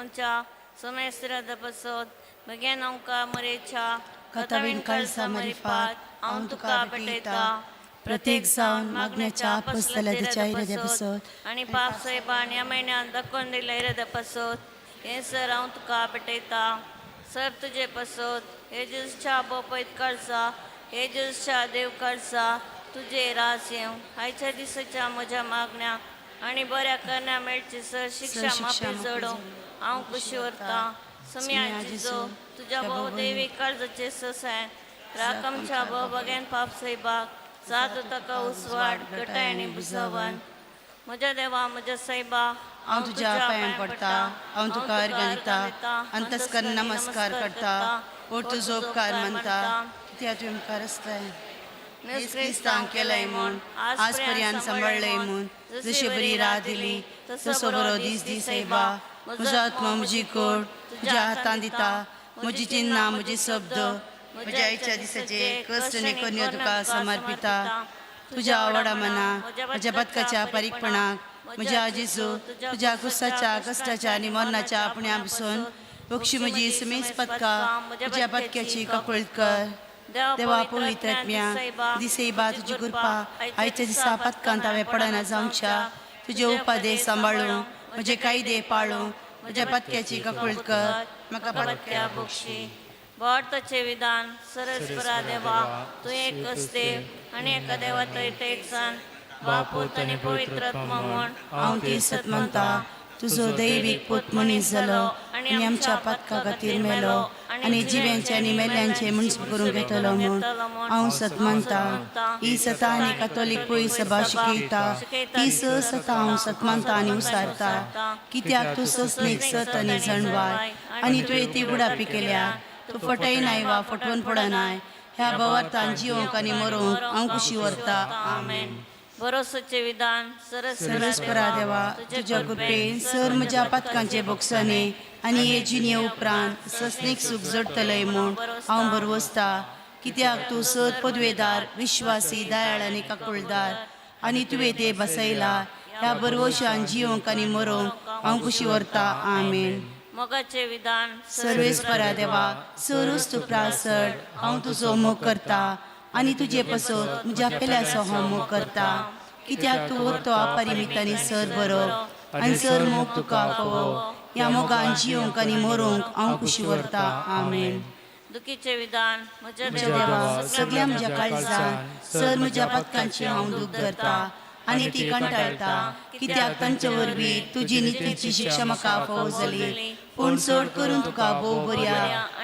जावच्या समेस्त्र पसत म्हगे नौका मरेच्या कथावीन काळसा मरिफात हांव तुका भेटयता. प्रत्येक जावन मागण्याच्या आपसतल्या इराद्या पसत आनी पाप साहेबान ह्या म्हयन्यान दाखोवन दिल्या इराद्या पसत हें सर हांव तुका भेटयता. सर तुजे पसत हे जेजूच्या बोपयत काळसा, हे जेजूच्या देव काळसा तुजे रास येवं. आयच्या दिसाच्या म्हज्या मागण्या आनी बऱ्या करण्या मेळची सर शिक्षा शिक्षा माफी माफी जोडो जोडो. हांव खुशी उरता. समिया जिजो तुज्या भोव देवी काळजाचे ससाय राख आमच्या भोव बगेन पाप साहेबाक सात ताका उसवाड गटाय आनी बुजवन. म्हज्या देवा, म्हज्या सायबा, हांव तुज्या पांयां पडटा, हांव तुका अर्घां दिता, अंतस्कर्ण नमस्कार करता, पोट तुजो उपकार मानता, कित्याक तुवें मुखार आसताय क्रिस्तांव केलाय म्हूण आज पर्यंत सांबाळ्ळय म्हूण जशी बरी रात दिली तसो बरो दीस दी सायबा. म्हजो आत्मो, म्हजी कोड तुज्या हातान दिता, म्हजी चिन्नां, म्हजी शब्द, म्हज्या आयच्या दिसाचे कश्ट आनी करण्यो तुका समर्पिता. तुज्या आवडा मना म्हज्या पदकाच्या बारीकपणाक, म्हज्या आजीसो तुज्या कुसाच्या कश्टाच्या आनी मरणाच्या आपण्या पसून बक्षी म्हजी समेज पदका म्हज्या पदक्याची काकुळट कर. देवा पवित्र आत्म्या दिसेबा, तुजी कृपा आयच्या दिसा पदकांत हांवें पडना जावच्या. तुजे उपादे सांबाळूं, म्हजे कायदे पाळूं, म्हज्या पदक्याची काकुळट कर, म्हाका पत्क्या पदक्या बक्षी. भारताचे विधान. सरस्परा देवा, तूं एकच देव आनी एका देवा थंय एक सान बापूत आनी पवित्र आत्मा म्हूण हांव ती सत मानता. तुजो दैवीक पूत मनीस जालो आनी आमच्या पातका खातीर मेलो आनी जिव्यांचे आनी मेल्यांचे मुनसूफ करूंक घेतलो म्हूण हांव सत मानता. ही सता आनी कातोलीक पळय सभा शिकयता ती स सता हांव सत मानता आनी उसारता, कित्याक तूं ससनीक सत आनी जणवाय आनी तुवें ती बुडापी केल्या. तूं फटयनाय वा फटवून पडनाय. ह्या भवार्थान जिवंक आनी मरोंक हांव खुशी व्हरता. आमेन. भरोसाचे विधान. सर्वेस्परा देवा, तुज्या कृपेन सर म्हज्या पातकांचे बोगसणे आनी हे जिणे उपरांत ससनीक सूख जोडटलय म्हूण हांव भरवसता, कित्याक तूं सद पदवेदार, विश्वासी, दयाळ आनी काकुळदार आनी तुवें ते बसयला. ह्या भरवशान जिवंक आनी मरोंक हांव खुशी व्हरता. आमेन. मोगाचे विधान. सर्वेस्परा देवा, सरूच तूं प्रासड हांव तुजो मोग करता आनी तुजे पसत म्हज्या पेल्याचो हांव मोग करता, कित्याक तूं तो अपरिमीत आनी सर बरो आनी सर मोग तुका फावो. ह्या मोगान जिवंक आनी मरोंक हांव खुशी व्हरता. आमेन. दुखीचे विधान. म्हज्या म्हज्या देवा, सगळ्या म्हज्या काळजान सर म्हज्या पदकांची हांव दूख धरता आनी ती कंटाळटा, कित्याक तांचे वरवीं तुजी नितीची शिक्षा म्हाका फावो जाली. पूण चड करून तुका भोव बऱ्या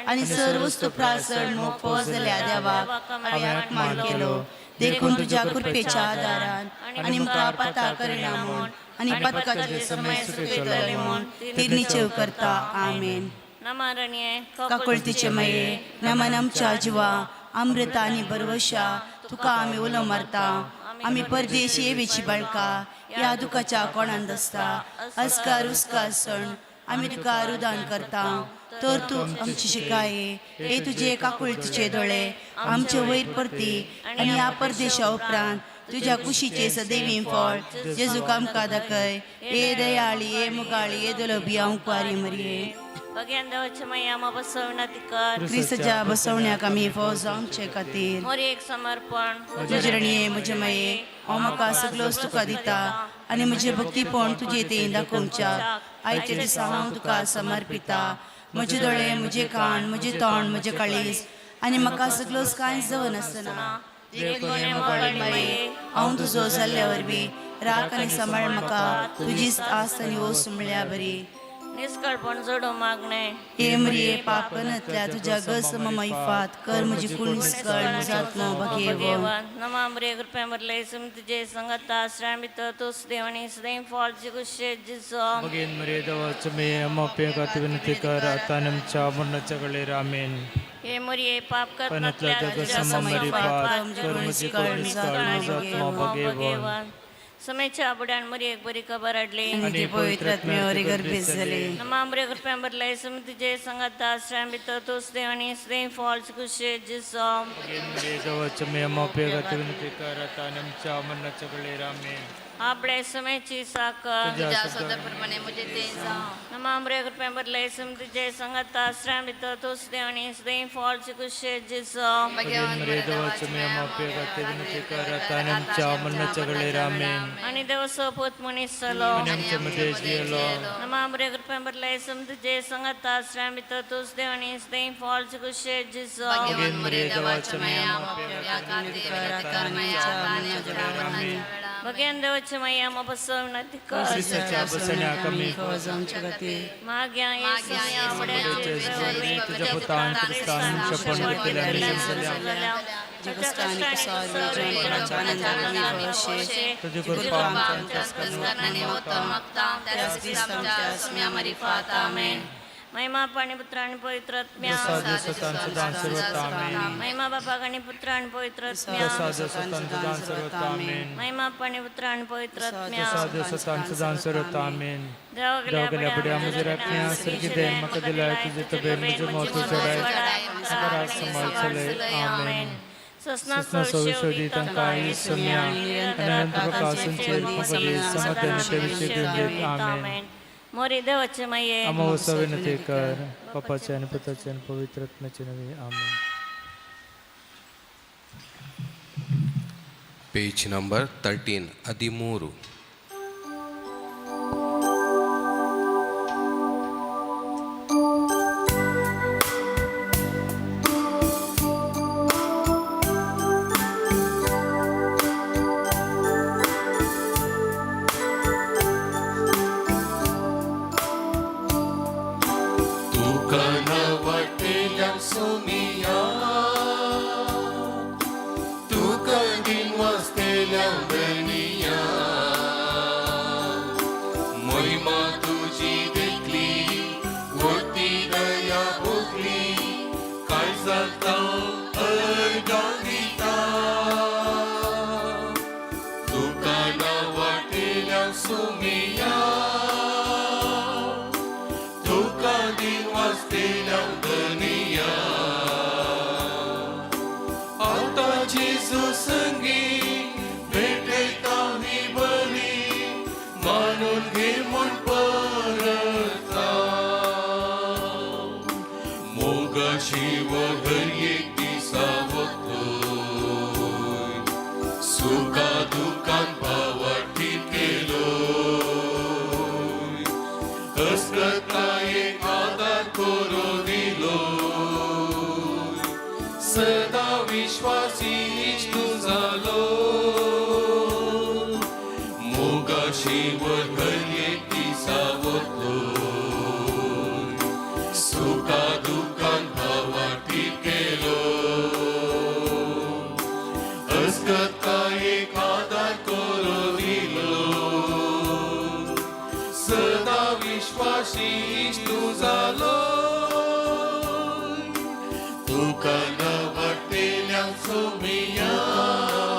आनी सर वस्तू प्रासड मोग फावो जाल्या देवाक हांवें अपमान केलो. देखून तुज्या कृपेच्या आदारान आनी मुखार पता करिना म्हूण आनी पदकाचे समय सुकयतले म्हूण ती निश्चय करता. आमेन. नमरणये काकुळतीचे मये, नमन आमच्या जिवा, अमृता आनी बरवशा, तुका आमी उलो मारता. आमी परदेशी येवेची बाळका ह्या दुखाच्या कोणान दसता. अस्कार उस्कार सण आमी तुका रुदान करता, तर तूं आमची शिकाये. हे तुजे काकुळतीचे दोळे आमचे वयर परती आनी ह्या परदेशा उपरांत तुज्या कुशीचे सदैवी फळ जेजूक आमकां दाखय. हे दयाळी, हे मुगाळी, हे दुलबी, हांव कुवारी मरये. भगयान देवाच्या मैया मा बसवण्याती कर. क्रिस्तच्या बसवण्याक आमी फावो जावचे खातीर. मोरी एक समर्पण. म्हजे रणये, म्हजे माये, हांव म्हाका सगळोच तुका दिता आनी म्हजें भक्तीपण तुजे ते दाखोवच्या आयच्या दिसा हांव तुका समर्पिता. म्हजे दोळे, म्हजे कान, म्हजें तोंड, म्हजें काळीज आनी म्हाका सगळोच कांयच दवरनासतना. देखून हे मोगाळ माये, हांव तुजो जाल्ल्या वरवीं राख आनी सांबाळ म्हाका तुजीच आस्त आनी ओस म्हळ्या बरी. निष्कळपण जोडू मागणे. हे मरिये, पाप करतल्या तुज्या गस मैफात कर म्हजी कुळ निस्कळ जातनो भगेवन. नमामरे कृपया भरले सुम तुझे संगता श्रामित तूच देव आणि सदैव फॉलची कुशे जिसो. मगेन मरिये देवाचे मे आम्हा खातीर विनंती कर, आता आनी आमच्या मरणाच्या वेळेर. आमेन. हे मुरिये, पाप करतल्या करतल्या तुज्या गसमरीफात कर म्हजी कुळ निस्कळ जातनो भगेवन. समेच्या बुड्यान मुरियेक बरी खबर हाडली. आनी ती पवित्र आत्म्यावरी गर्भीत जाली. नमामरे कृपया भरले सुम तुझे संगता श्रामित तूच देव आणि सदैव फॉलची कुशे जिसो. मगेन मरिये देवाचे मे आम्हा खातीर विनंती कर, आता आनी आमच्या मरणाच्या वेळेर. आमेन. आपले सुमेची साखर तुझ्या स्वतःप्रमाणे मुझे ते जावं. नमामरे कृपे बदले सम तुझे संगत आश्रम भितर तूच देव आणि सदैव फॉलची कुशे जिसो. भगवान मरिय देवाचे मी आम्हा खातीर विनंती कर आता आणि आमच्या मरणाच्या वेळेर आमेन. आणि देव सोपूत मनीस जालो. आनी आमचे मदें जियेलो. नमामरे कृपे बदले सम तुझे संगत आश्रम भितर तूच देव आणि सदैव फॉलची कुशे जिसो. भगवान मरिय देवाचे मी आम्हा खातीर विनंती कर आता आणि आमच्या मरणाच्या वेळा. भगेन देवाचे माई आम्हा बसव विनंती कर. क्रिस्ताच्या बसण्याक आमी आमच्या खातीर. माग्या येसू तुझ्या पुतान क्रिस्तान शपण घेतल्या तुझी कृपा आमच्या अंतस्करणाने होतो मागता त्यास क्रिस्ताच्या सुम्या मारिफात. आमेन. महिमा पाणी पुत्र आणि पवित्र आत्म्या. सदा सदा सर्वत्र आमेन. महिमा बापा आणि पुत्र आणि पवित्र आत्म्या. सदा सदा सर्वत्र आमेन. महिमा पाणी पुत्र आणि पवित्र आत्म्या. सदा सदा सदा सर्वत्र आमेन. देवा देव बड्या म्हज्या राखण्या सर्गी दे म्हाका दिलाय तुजे तबेर म्हज्यो मौत चडाय म्हाका सांबाळ चलय आमेन. ससना सविशोधी तांकां सुम्या अनंत प्रकाशांचेर म्हाका दी समाधान ते विशीं घेवन आमेन. मोरी देवाचे माये. आम्हा विनंती कर बापाचे आणि पुताचे आणि पवित्र आत्म्याचे नव्हे आमेन. Page number 13 13. तुका न वाटेल्या सोमिया, तुका दिन वाचतेल्या धनिया, महिमा तुजी देखली, वती दया भोगली, काय जाता अर्गां दिता. तुका न वाटेल्या सोमिया, तुका दिन वाचतेल्या धनिया, आता जेजू संगी भेटता ही बरी, मानून घे म्हूण परता. मोगा शिव हर एक दिसा वतोय, सुखा दुखान भावाटी केलोय, अस्कतायेक आदार करून दिलो, सदा विश्वासी इश्ट जालो. मोगा शिव हर एक दिसा वतोय, सुखा दुखान भावाटी केलो, अस्कतायेक आदार करून दिलो, सदा विश्वासी इश्ट जालो. तुका न वाटेल्या सुमिया,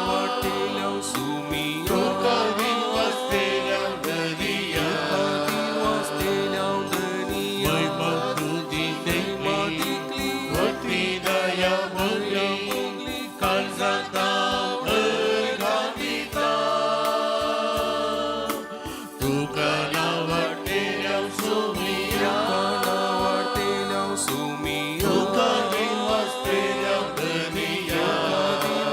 वाटेल्या सुमिया, तुका दिन वाचतेल्या धनिया, वाचतेल्या धनिया, महिमा तुजी देखली, वती दया भोगली, काळजांत अर्घां दिता. तुका न वाटेल्या सुमिया, वाटेल्या सुमिया, तुका दिन वाचतेल्या धनिया,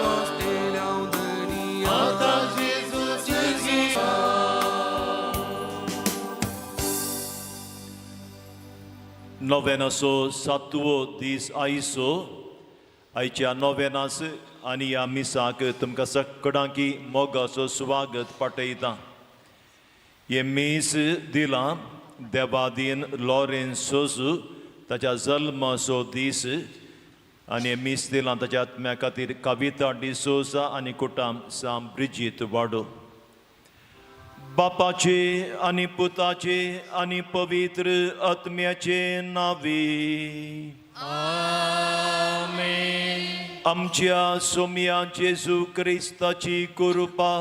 वाचतेल्या धनिया. आता जेजू जेजू. नोवेनाचो सातवो दीस आयचो. आयच्या नोवेनास आनी ह्या मिसाक तुमकां सगळ्यांकी मोगाचो स्वागत पाठयता. हें मीस दिलां देवादीन लॉरेन्स सोजू ताच्या जल्माचो दीस आनी हें मीस दिलां ताच्या आत्म्या खातीर कविता डिसोजा आनी कुटाम साम ब्रिजीत वाडो. बापाचे आनी पुताचे आनी पवित्र आत्म्याचे नावी. आमच्या सोम्या जेजू क्रिस्ताची कृपा,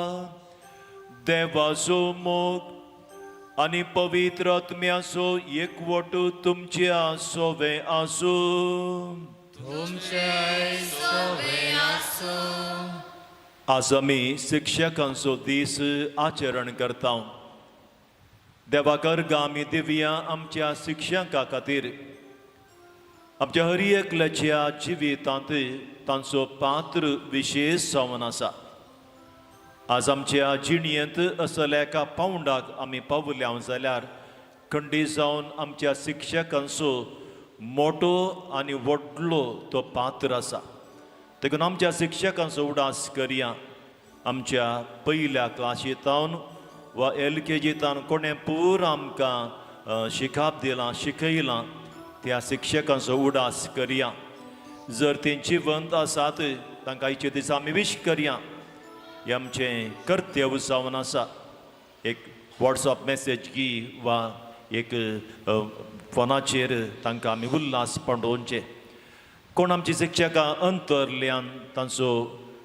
देवाचो मोग आनी पवित्र आत्म्याचो एकवट तुमच्या सोवे आसूं. तुमच्या सोवे आसूं. आज आमी शिक्षकांचो दीस आचरण करता. देवाक अर्गां आमी दिवया आमच्या शिक्षकां खातीर. आमच्या हर एकल्याच्या जिवितांत तांचो पात्र विशेश जावन आसा. आज आमच्या जिणयेंत असल्या एका पावंडाक आमी पावल्या जाल्यार खंडीत जावन आमच्या शिक्षकांचो मोटो आनी व्हडलो तो पात्र आसा. देखून आमच्या शिक्षकांचो उडास करया. आमच्या पयल्या क्लासींतावन वा एल के जींतावन कोणें पूर आमकां शिकाप दिलां, शिकयलां, त्या शिक्षकांचो उडास करया. जर ते जिवंत आसात, तांकां आयच्या दिसा आमी विश करया. हें आमचें कर्तव्य जावन आसा. एक वॉट्सअप मॅसेज की वा एक फोनाचेर तांकां आमी उल्हास पांडोवचे. कोण आमची शिक्षकां अंतरल्यान, तांचो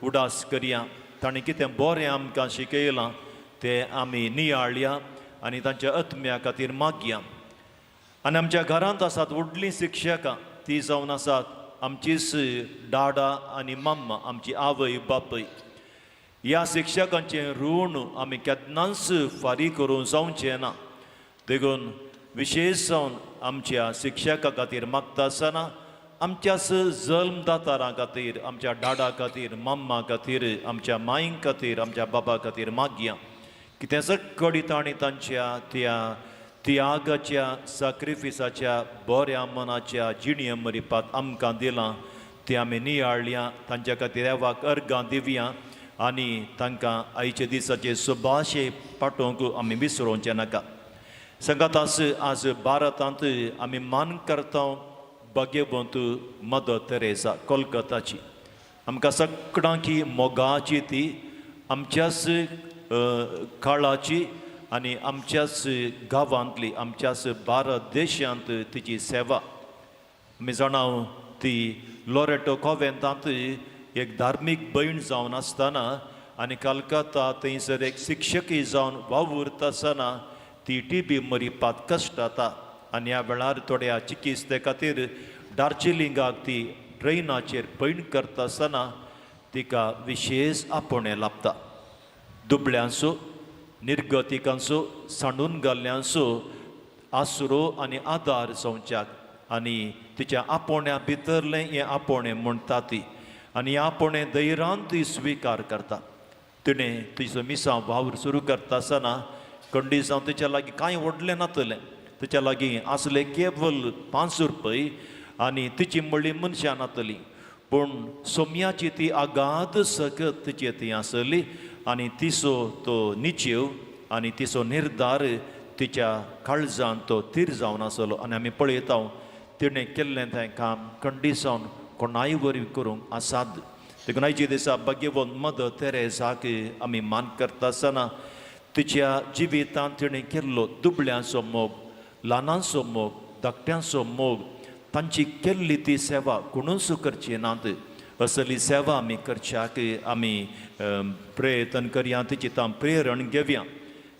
उडास करया. तांणी कितें बरें आमकां शिकयलां तें आमी नियाळया आनी तांच्या आत्म्या खातीर मागया. आनी आमच्या घरांत आसात व्हडलीं शिक्षकां, ती जावन आसात आमचीच डाडा आनी मम्मा, आमची आवय बापूय. ह्या शिक्षकांचें ऋण आमी केन्नाच फारीक करूंक जावचें ना. देखून विशेश जावन आमच्या शिक्षकां खातीर मागता आसतना आमच्याच जल्मदातारां खातीर, आमच्या डाडा खातीर, मम्मा खातीर, आमच्या मांय खातीर, आमच्या बाबा खातीर मागया. कितें सगळी तांणी तांच्या त्या त्यागाच्या, साक्रिफिसाच्या, बऱ्या मनाच्या जिणये मरिपात आमकां दिलां तें आमी नियाळया. तांच्या खातीर देवाक अर्गां दिवया आनी तांकां आयच्या दिसाचे सुभाशे पाठोवंक आमी विसरोवचें नाका. सांगात, आज भारतांत आमी मान करता भाग्यवंत मदर तेरेसा कोलकाताची. आमकां सगळ्यांकी मोगाची ती, आमच्याच काळाची आनी आमच्याच गांवांतली, आमच्याच भारत देशांत तिची सेवा आमी जाणा. ती लोरेटो कॉवेंतांत एक धार्मीक भयण जावन आसतना आनी कलकत्ता थंयसर एक शिक्षकी जावन वावुरता आसतना ती टीबी मरिपात कश्टाता आनी ह्या वेळार थोड्या चिकित्से खातीर दार्जिलिंगाक ती ट्रेनाचेर पयण करता आसतना तिका विशेश आपोवणें लाबता. दुबळ्यांचो, निर्गतिकांचो, सांडून घाल्ल्यांचो आसरो आनी आदार जावच्याक आनी तिच्या आपोवण्या भितरलें हें आपोवणें म्हणटा ती आनी हें आपोवणें धैर्यान ती स्विकार करता. तिणें तिचो मिसां वावर सुरू करता आसतना खंडीत जावन तिच्या लागीं कांय व्हडलें नातलें. तिच्या लागीं आसले केवल 5 रुपय आनी तिची म्हणली मनशां नातली, पूण सोम्याची ती आगाद सकत तिची ती आसली आनी तिचो तो निचेव आनी तिचो निर्धार तिच्या काळजान तो थीर जावन आसलो. आनी आमी पळयता, तिणें केल्लें तें काम खंडीत जावन कोणाय वरवीं करूंक आसात. देखून आयच्या दिसा भाग्यवंत मदर तेरेसाक आमी मान करता आसतना तिच्या जिवितांत तिणें केल्लो दुबळ्यांचो मोग, ल्हानांचो मोग, धाकट्यांचो मोग, तांची केल्ली ती सेवा कोणूच करची नात, असली सेवा आमी करच्याक आमी प्रयत्न करया, तिची तां प्रेरण घेवया.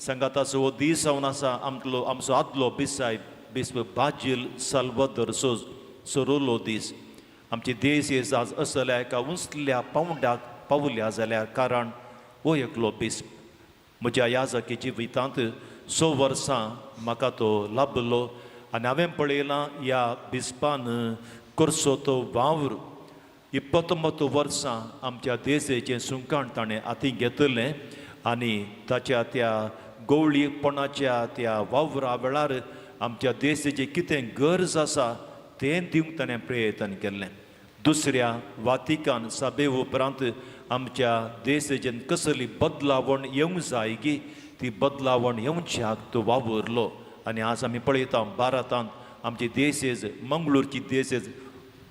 सांगाताचो हो दीस जावन आसा आमचो आमचो आदलो बिसायब बिस्प बाजील साल्वादोर सोज सोरोलो दीस. आमची देश आज असल्या एका उंचल्या पावंड्याक पावल्या जाल्यार कारण हो एकलो बिस्प. म्हज्या याजकी जिवितांत 6 वर्सां म्हाका तो लाभलो आनी हांवें पळयलां ह्या बिस्पान करचो तो वावर. 29 वर्सां आमच्या देशेचें सुंकाण ताणें हातीं घेतलें आनी ताच्या त्या गवळीपणाच्या त्या वावरा वेळार आमच्या देशाची कितें गरज आसा तें दिवंक ताणें प्रयत्न केल्लें. दुसऱ्या वातिकान सभे उपरांत आमच्या देशाचेर कसली बदलावण येवंक जाय गी, ती बदलावण येवच्याक तो वावुरलो. आनी आज आमी पळयता, भारतांत आमची देशेज, मंगळूरची देशेज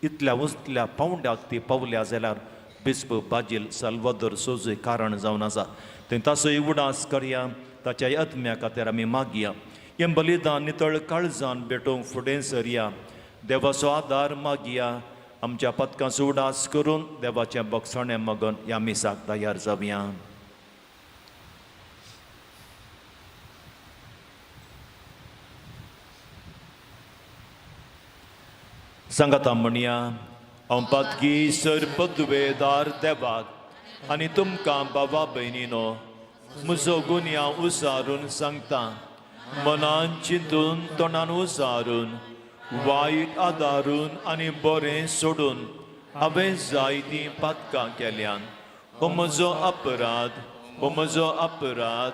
इतल्या उंचल्या पावंड्याक ती पावल्या जाल्यार बिस्प बाजील साल्वादोर सोजय कारण जावन आसा. थंय ताचोय उडास करया, ताच्या आत्म्या खातीर आमी मागया. हें बलिदान नितळ काळजान भेटोवंक फुडें सरया. देवाचो आदार मागया. आमच्या पदकांचो उडास करून देवाचें बक्षणें मगन ह्या मिसाक तयार जावया. सांगाता म्हणया, हांव पातकी सर पदवेदार देवाक आनी तुमकां बाबा भयणीनो म्हजो गुन्यांव उसारून सांगता. मनान चिंतून, तोंडान उसारून, वायट आदारून आनी बरें सोडून हांवें जायतीं पातकां केल्यान. हो म्हजो अपराध, हो म्हजो अपराध,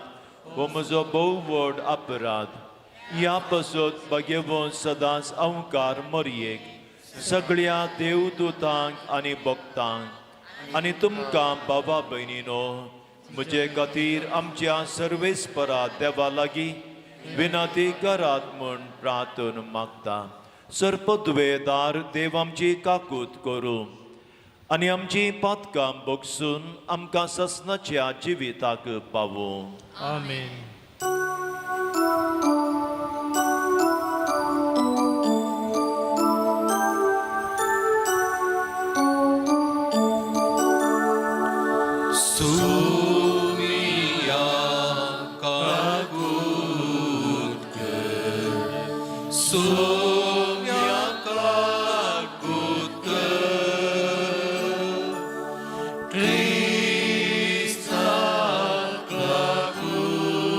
हो म्हजो भोव व्हड अपराध. ह्या पासत भाग्यवंत सदांच अंकार मरयेक, सगळ्या देवदूतांक आनी भक्तांक आनी तुमकां बाबा भयणीनो म्हजे खातीर आमच्या सर्वेस्परा देवा लागीं विनंती करात म्हूण प्रार्थन मागता. सर्पद्वेदार देव आमची काकूत करूं आनी आमची पातकां बगसून आमकां ससनाच्या जिविताक पावूं. आमेन. सुमिया काकूत कर, सुम्या काकूत कर, क्रिस्ता काकूत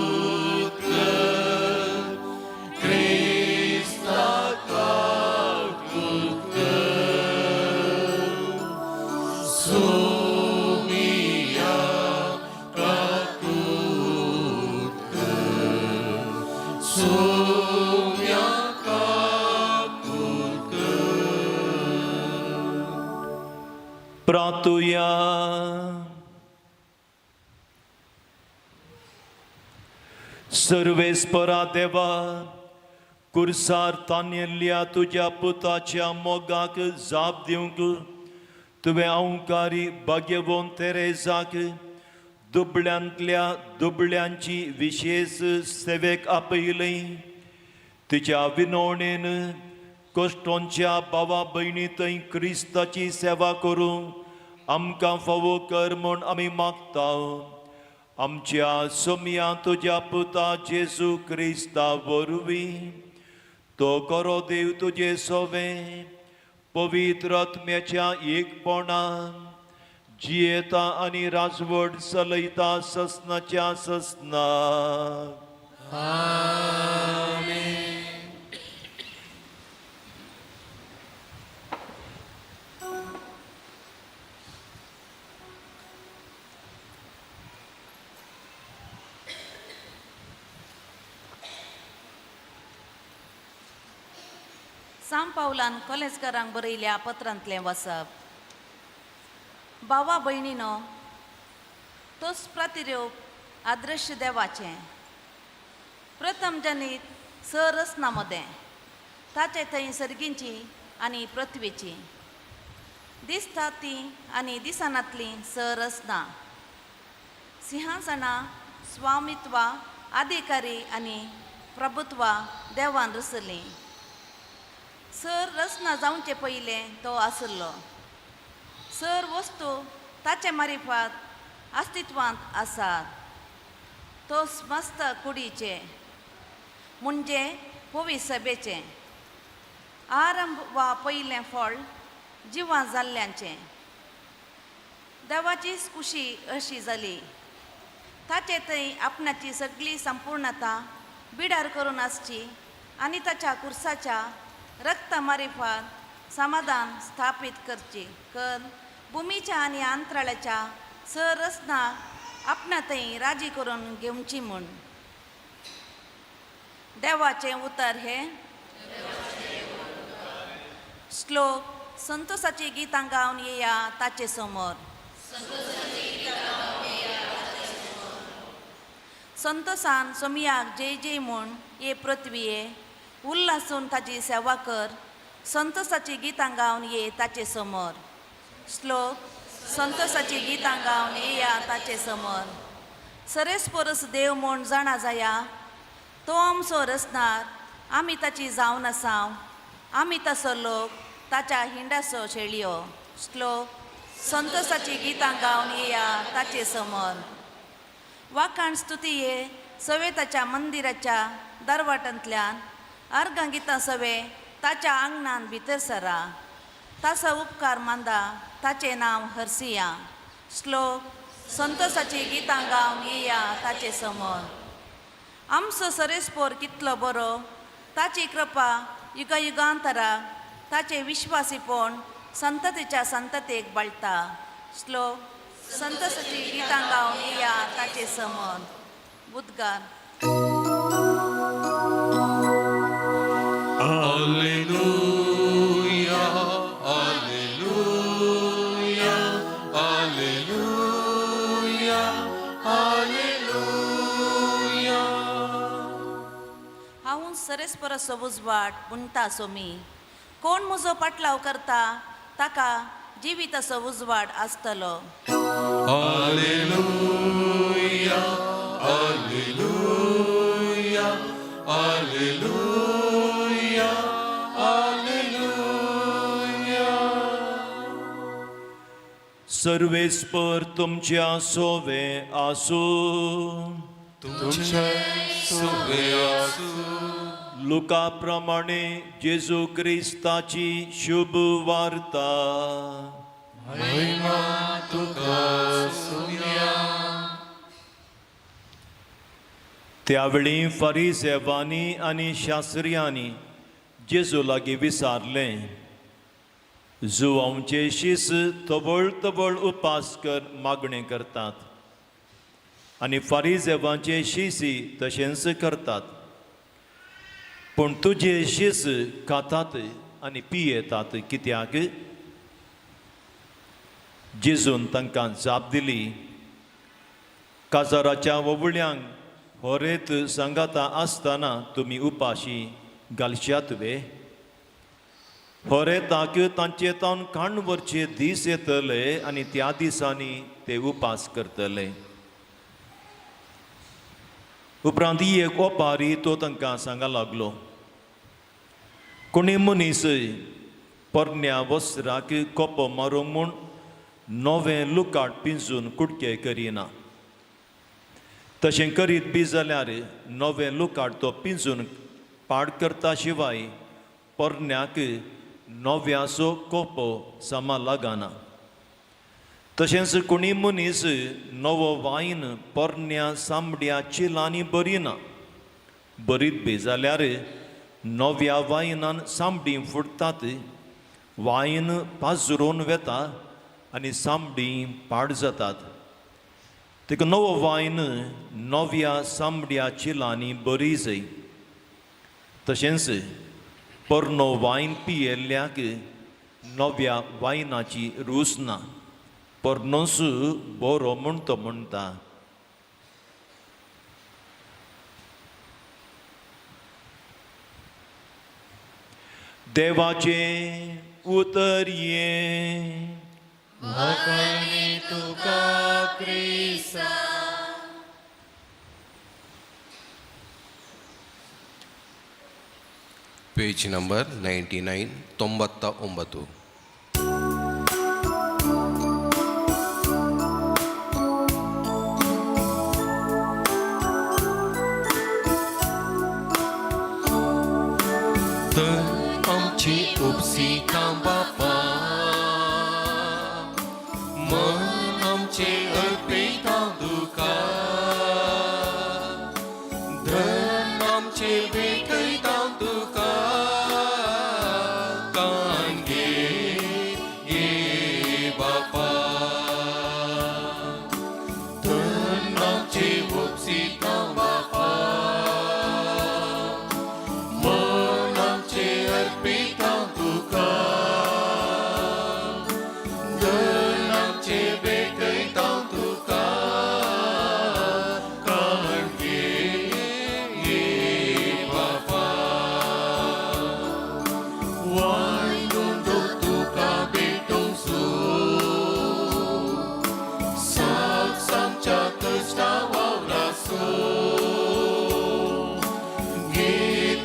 कर, क्रिस्ता काकूत कर, सुमिया काकूत कर, सुम्या काकूत कर. प्रातुया. सर्वेस्परा देवा, कुर्सार तानेल्ल्या तुज्या पुताच्या मोगाक जाप दिवंक तुवें अंवकारी भाग्यवंत तेरेजाक दुबळ्यांतल्या दुबळ्यांची विशेश सेवेक आपयली. तिच्या विनवणेन कश्टोंच्या भावा भयणी थंय क्रिस्ताची सेवा करूं आमकां फावो कर म्हूण आमी मागता. आमच्या सोमया तुज्या पुता जेजू क्रिस्ता वरवीं. तो करो देव तुजे सोवे पवित्र आत्म्याच्या एकपणान जियेता आनी राजवट चलयता ससनाच्या ससना. साम पावलान कॉलेजकारांक बरयल्या पत्रांतलें वाचप. भावा भयणीनो, तोच प्रतिरूप आदर्श देवाचें प्रथम जनीत सरसना मदें ताचे थंय सर्गींची आनी पृथ्वीची दिसता ती आनी दिसनातली सरसना सिंहासनां, स्वामित्वा, अधिकारी आनी प्रभुत्वा देवान रचलीं. सर रचना जावचे पयलें तो आशिल्लो. सर वस्तू ताचे मारिफात अस्तित्वांत आसात. तो मस्त कुडीचे म्हणजे होवी सभेचें आरंभ वा पयलें फळ जिवां जाल्ल्यांचें. देवाचीच खुशी अशी जाली ताचे थंय आपणाची सगळी संपूर्णता बिडार करून आसची आनी ताच्या कुर्साच्या रक्ता मारिफात समाधान स्थापीत करची कर भुमीच्या आनी अंतराळाच्या सरसना आपणा थंय राजी करून घेवची म्हूण. देवाचें उतर हे. श्लोक. संतोषाची गितां गावन येया ताचे समोर. संतोषान सोमयाक जय जय म्हूण ये पृथ्वीये, उल्हासून ताची सेवा कर. संतोषाची गितां गावन ये ताचे समोर. श्लोक. संतोषाची गितां गावन येया ताचे समोर. सरेस परस देव म्हूण जाणा जाया, तो आमचो रचणार, आमी ताची जावन आसाव, आमी तसो लोक ताच्या हिंडासो शेळयो. श्लोक. संतोषाची गितां गावन येया ताचे समोर. वाखाण स्तुती ये सवे ताच्या मंदिराच्या दरवाटांतल्यान अर्गां गितां सवे ताच्या आंगणान भितर सरा. ताचो उपकार मांदा, ताचें नांव हरसिया. श्लोक संतोषाची गितां गावन येया ताचे समोर. आमचो सरेस्पोर कितलो बरो, ताची कृपा युगायुगांतरा, ताचे विश्वासीपण संततीच्या संततेक बळटा. श्लोक संतोषाची गितां गावन येया ताचे समोर. उद्गार. Alleluia, Alleluia, Alleluia, Alleluia. हांव सरेस्पराचो उजवाड म्हणटा सोमी, कोण म्हजो पाटलाव करता ताका जिविताचो उजवाड आसतलो. Alleluia, Alleluia, Alleluia, Alleluia. सर्वेस्पर तुमच्या सोवे आसूं. तुमचे सुवे आसूं. लुका प्रमाणे जेजू क्रिस्ताची शुभ वार्ता. महिमा तुका सुया. त्यावेळी फारीसेवांनी आनी शास्त्रियांनी जेजू लागीं विचारलें, जुवांचे शीस तवळ तवळ उपास कर मागणें करतात आनी फारीजेवांचे शिसी तशेंच करतात, पूण तुजे शीस खातात आनी पियेतात कित्याक? जेजून तांकां जाप दिली, काजाराच्या वोवळ्यांक होरेत सांगाता आसतना तुमी उपाशी घालशात वे? होरेताक तांचे तावन काण व्हरचे दीस येतले आनी त्या दिसांनी ते उपास करतले. उपरांत ही एक ओपारी तो तांकां सांगा लागलो, कोणी मनीस पोरण्या वस्त्राक कोपो मारूंक म्हूण नवें लुकाट पिंजून कुडके करिना. तशें करीत बी जाल्यार नवें लुकाट तो पिंजून पाड करता, शिवाय पोरण्याक नव्याचो कोपो समा लागना. तशेंच कोणी मनीस नवो वायन पोरण्या सांबड्या चिलांनी बरिना. बरीत बी जाल्यार नव्या वायनान सांबडी फुटतात, वायन पाजरून वेता आनी सांबडी पाड जातात. ताका नवो वायन नव्या सांबड्या चिलांनी बरी जाय. तशेंच पोरणो वायन पियेल्ल्याक नव्या वायनाची रूच ना, पोरणोच बरो म्हूण तो म्हणटा. देवाचें उतर हें. वाखाणी तुका क्रिस्ता. Page number 99, 99. तर आमची उपसितां बापा, मन आमचे अर्पितां तुका, धन आमचे भेटयतां तुका, कान घे घे बापा. धन आमचे उपसितां बापा, मन आमचे अर्पितां तुका, धन आमचे भेटयतां तुका, कान घे घे बापा. वायनुंदो तुका भेटूंक साक आमच्या कश्टा वावरासो, घे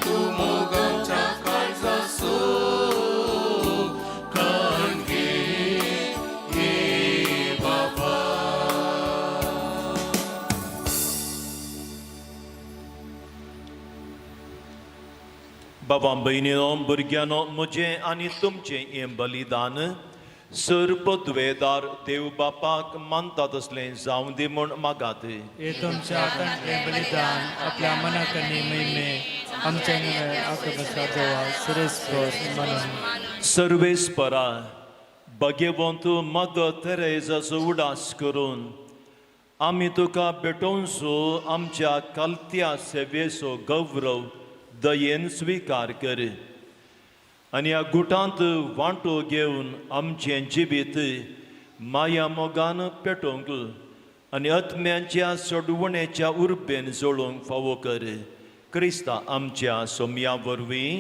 तूं मोगाच्या काळजासो, कान घे घे बाबा. बाबा भयणीनो भुरग्यांनो, म्हजें आनी तुमचें हें बलिदान सर पदवेदार देव बापाक मानता तसलें जावं दी म्हूण मागात. हे तुमच्या हातांतलें बलिदान आपल्या मनाक आनी महिमे आमच्या न्हय आकबसा देवा सुरेस्पर मानून. सर्वेस्परा भगेवंत मदर तेरेजाचो उडास करून आमी तुका भेटोवचो आमच्या कालत्या सेवेचो गौरव दयेन स्विकार कर आनी ह्या गुटांत वांटो घेवन आमचें जिवीत माया मोगान पेटोवंक आनी आत्म्यांच्या सोडवणेच्या उर्बेन जोडूंक फावो कर क्रिस्ता आमच्या सोम्या वरवीं.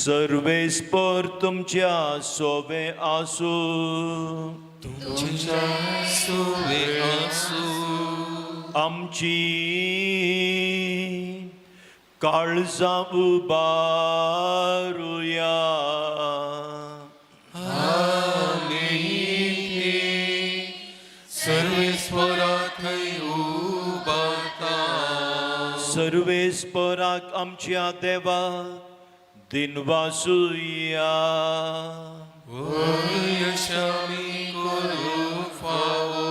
सर्वेस्पर तुमच्या सोवे आसूं. तुमच्या सुवे आसूं. आमची काळजां उबारुया. सर्वेस्वरा थंय उबाता. सर्वेस्पराक आमच्या देवा दिनवासुया. यशामी करू फावो.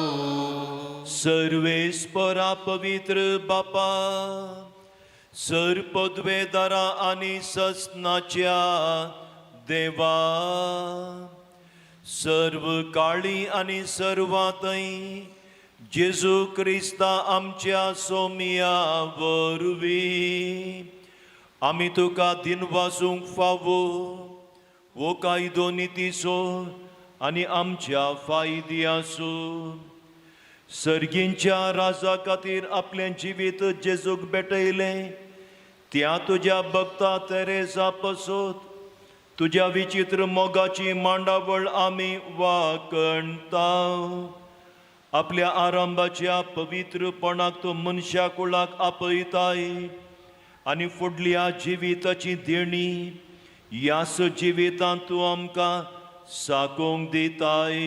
सर्वेस्परा पवित्र बापा सर पदवेदारा आनी ससनाच्या देवा सर्व काळी आनी सर्वांतय जेजू क्रिस्ता आमच्या सोम्या वरवीं आमी तुका दिनवासूंक फावो हो कायदो नितीचो आनी आमच्या फायद्याचो. सर्गींच्या राजा खातीर आपलें जिवीत जेजूक भेटयलें त्या तुज्या भक्ता तेरेजा पसत तुज्या विचित्र मोगाची मांडावळ आमी वाकणता. आपल्या आरंभाच्या पवित्रपणाक तो मनशा कुळाक आपयताय आनी फुडल्या जिविताची देणी ह्याच जिवितांत तूं आमकां साकोवंक दिताय.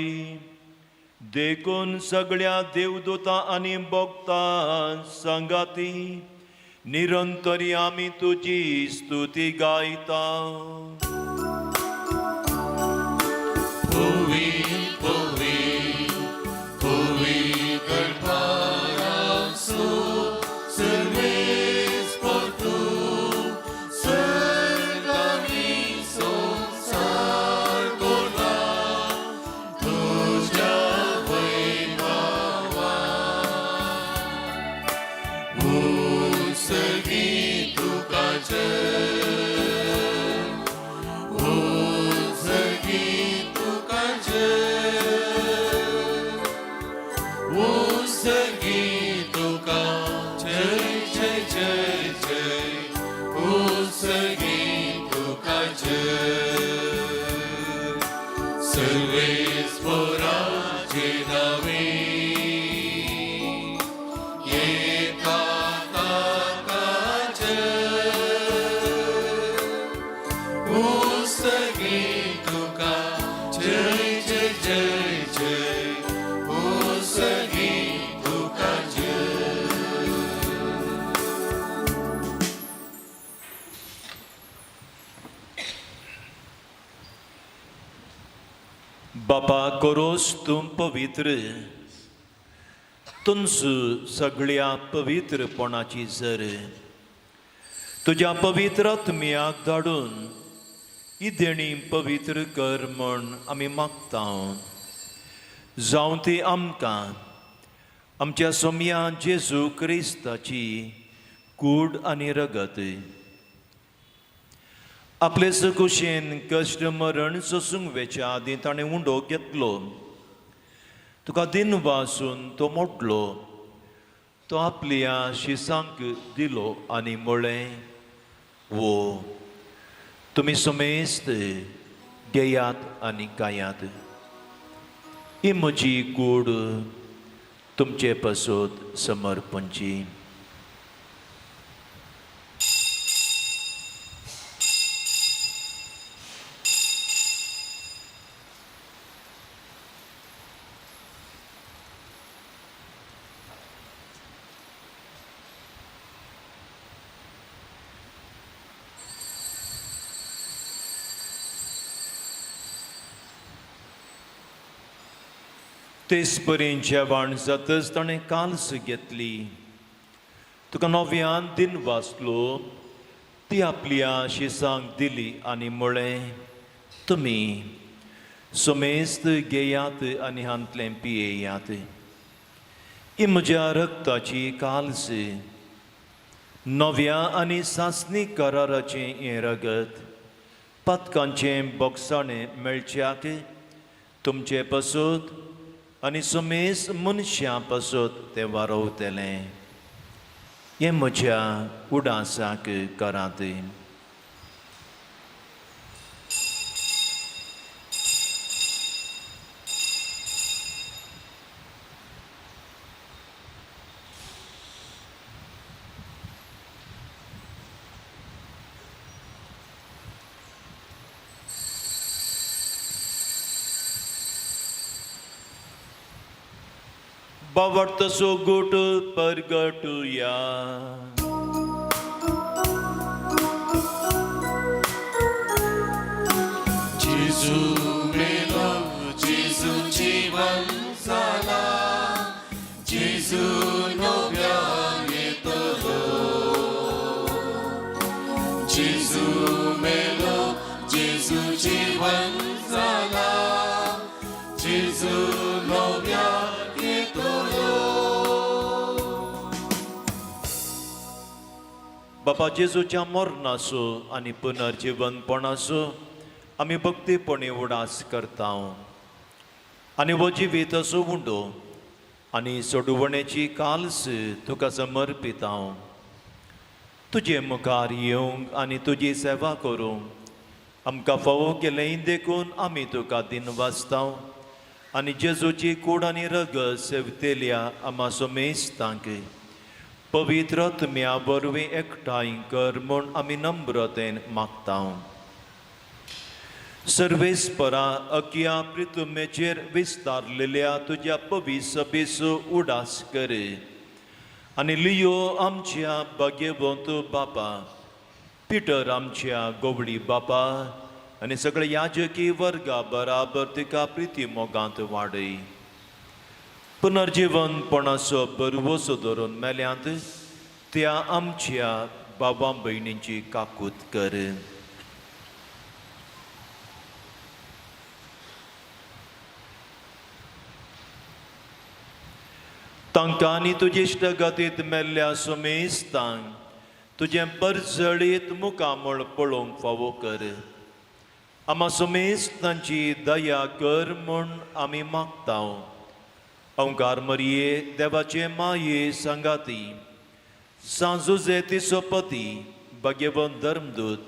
देखून सगळ्या देवदूतां आनी भक्तां सांगाती निरंतरी आमी तुजी स्तुती गायता. पवी पवी पवित्र पारासू सर्वेस्पर तूं सर्गांनी संवसार भरला तुज्या वैभवान. उत्सर्गी तुका जय, उत्सर्गी तुका जय, उत्सर्गी तुका जय जय जय जय, उत्सर्गी तुका जय. सर्वेस्पराचे नावे येता ताका जय, उत्सर्गी तुका जय जय जय जय, उत्सर्गी तुका जय. बापा कोरोस तूं पवित्र तुंच सगळ्या पवित्रपणाची जर तुज्या पवित्र आत्म्याक धाडून ही देणी पवित्र कर म्हूण आमी मागता. जावं ती आमकां आमच्या सोम्या जेजू क्रिस्ताची कूड आनी रगत. आपले कुशेन कश्ट मरण सोसूंक वेच्या आदीं ताणें उंडो घेतलो, तुका दिनवासून तो मोडलो, तो आपल्या शिसांक दिलो आनी म्हळें, वो तुमी समेस्त घेयात आनी गायात, ही म्हजी कूड तुमचे पासत समर्पणची. तेच परीन जेवण जातच ताणें काल्स घेतली, तुका नव्यान दिन वाचलो, ती आपल्या शिसांक दिली आनी म्हळें, तुमी समेस्त घेयात आनी हांतलें पियेयात. ही म्हज्या रक्ताची काल्स, नव्या आनी सासणी कराराचें हें रगत पातकांचें बोगसाणें मेळच्याक तुमचे पसत आनी समेस मनशां पसत तें वारोवतलें. हें म्हज्या उडासाक करात. बावडतसो गोट परगटुया. जेजू मेलो, जेजू जीवन जाला, जेजू नव्यान येतलो. जेजू मेलो, जेजू जीवन जाला, जेजू नव्यान येतलो. बाबा जेजूच्या मरणाचो आनी पुनर्जिवनपणाचो आमी भक्तीपणी उडास करता आनी हो जिवीत असो उंडो आनी सोडवणेची काल्स तुका समर्पिता. तुजे मुखार येवंक आनी तुजी सेवा करूंक आमकां फावो केलें देखून आमी तुका दिनवासता आनी जेजूची कूड आनी रगत सेवतेल्या आमा समेस्तांक पवित्र आत्म्या वरवीं एकठांय कर म्हूण आमी नम्रतेन मागता. सर्वेस्परा अकिया प्रितुमेचेर विस्तारलेल्या तुज्या पवी सभेचो उडास कर आनी लियो आमच्या भाग्यवंत बापा, पिटर आमच्या गोवळी बापा आनी सगळे याजकी वर्गा बराबर तिका प्रिती मोगांत वाडय. पुनर्जिवनपणाचो बरवसो धरून मेल्यांत त्या आमच्या बाबा भयणींची काकूत कर. तांकां आनी तुजे इश्टगतींत मेल्ल्या सुमेस्तांक तुजें परजळीत मुखामळ पळोवंक फावो कर. आमा सुमेस्तांची दया कर म्हूण आमी मागता. अंकार मरिये देवाचे माये सांगाती, सांजुजे तिचो पती, भाग्यवंत धर्मदूत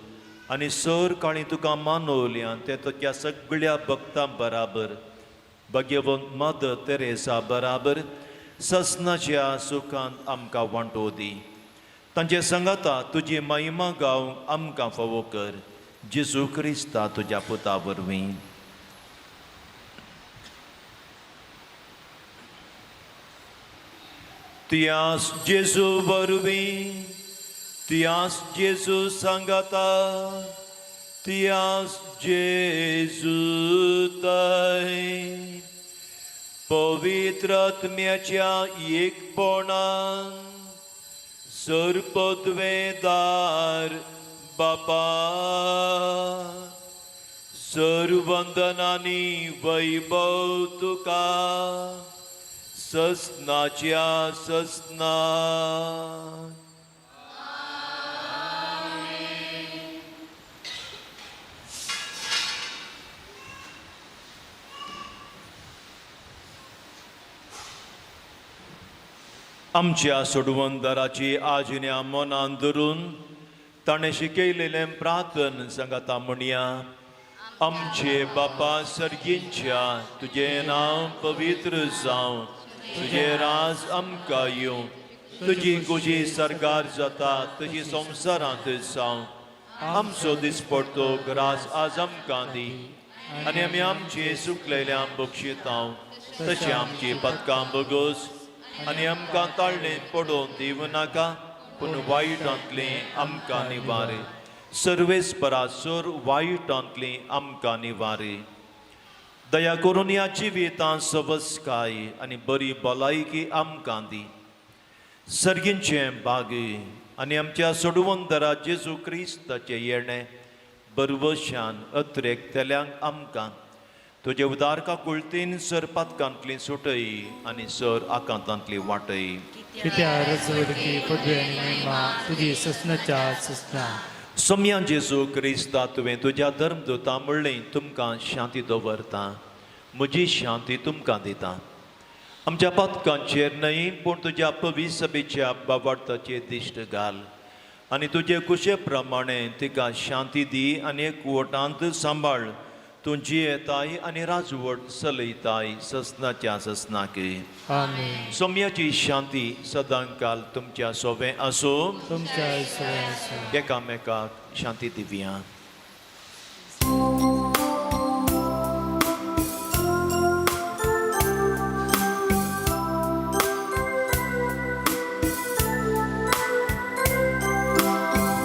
आनी सर काळी तुका मानवल्यान ते तुज्या सगळ्या भक्तां बराबर भाग्यवंत मदर तेरेसा बराबर ससनाच्या सुखांत आमकां वांटो दी. तांचे सांगाता तुजी महिमा गावंक आमकां फावो कर. जेजू क्रिस्ता तुज्या पुता वरवीं. तियास जेजू वरवीं, तियास जेजू सांगाता, तियास जेजू तय पवित्र आत्म्याच्या एकपणान सरपदवेदार बापा सर्वंदनानी वैभव तुका ससनाच्या ससना. आमच्या सोडवंदराची आजिन्या मनान धरून ताणें शिकयलेलें प्रार्थन सांगाता म्हणया. आमचे बापा सर्गींच्या, तुजें नांव पवित्र जावं, तुजें राज आमकां येवं, तुजी कुजी सरकार जाता तुजी संवसारांत जावं. आमचो दिसपडतो ग्रास आज आमकां दी आनी आमी आमचे सुकलेल्या बक्षितां तशें आमची पदकां बगोस आनी आमकां ताळणें पडोवन दिवं नाका, पूण वायटांतलें आमकां निवारे. सर्वेस्परा सर वायटांतलें आमकां निवारे. दया करून ह्या जिवितांत सवसकाय आनी बरी भलायकी आमकां दी. सर्गींचें बागी आनी आमच्या सोडवंदरा जेजू क्रिस्ताचें येणें बरवशान अत्रेकतल्यांक आमकां तुजे उदारका कुळतीन सर पातकांतली सुटय आनी सर आकांतांतली वाटय. कित्या रजवडकी पदवी आनी महिमा तुजी ससनाच्या ससना. सोम्या जेजू क्रिस्ता, तुवें तुज्या धर्मदूता म्हणलें, तुमकां शांती दवरता, म्हजी शांती तुमकां दिता. आमच्या पातकांचेर न्हय पूण तुज्या पविसभेच्या बाबार्थाचेर दिश्ट घाल आनी तुजे कुशे प्रमाणे तिका शांती दी आनी एकवटांत सांबाळ. तूं जियेताय आनी राजवट चलयताय ससनाच्या ससनाक. आमेन. सोम्याची शांती सदांकाल तुमच्या सोबें आसूं. तुमच्या सगळ्या आसूं. एकामेकाक शांती दिवया.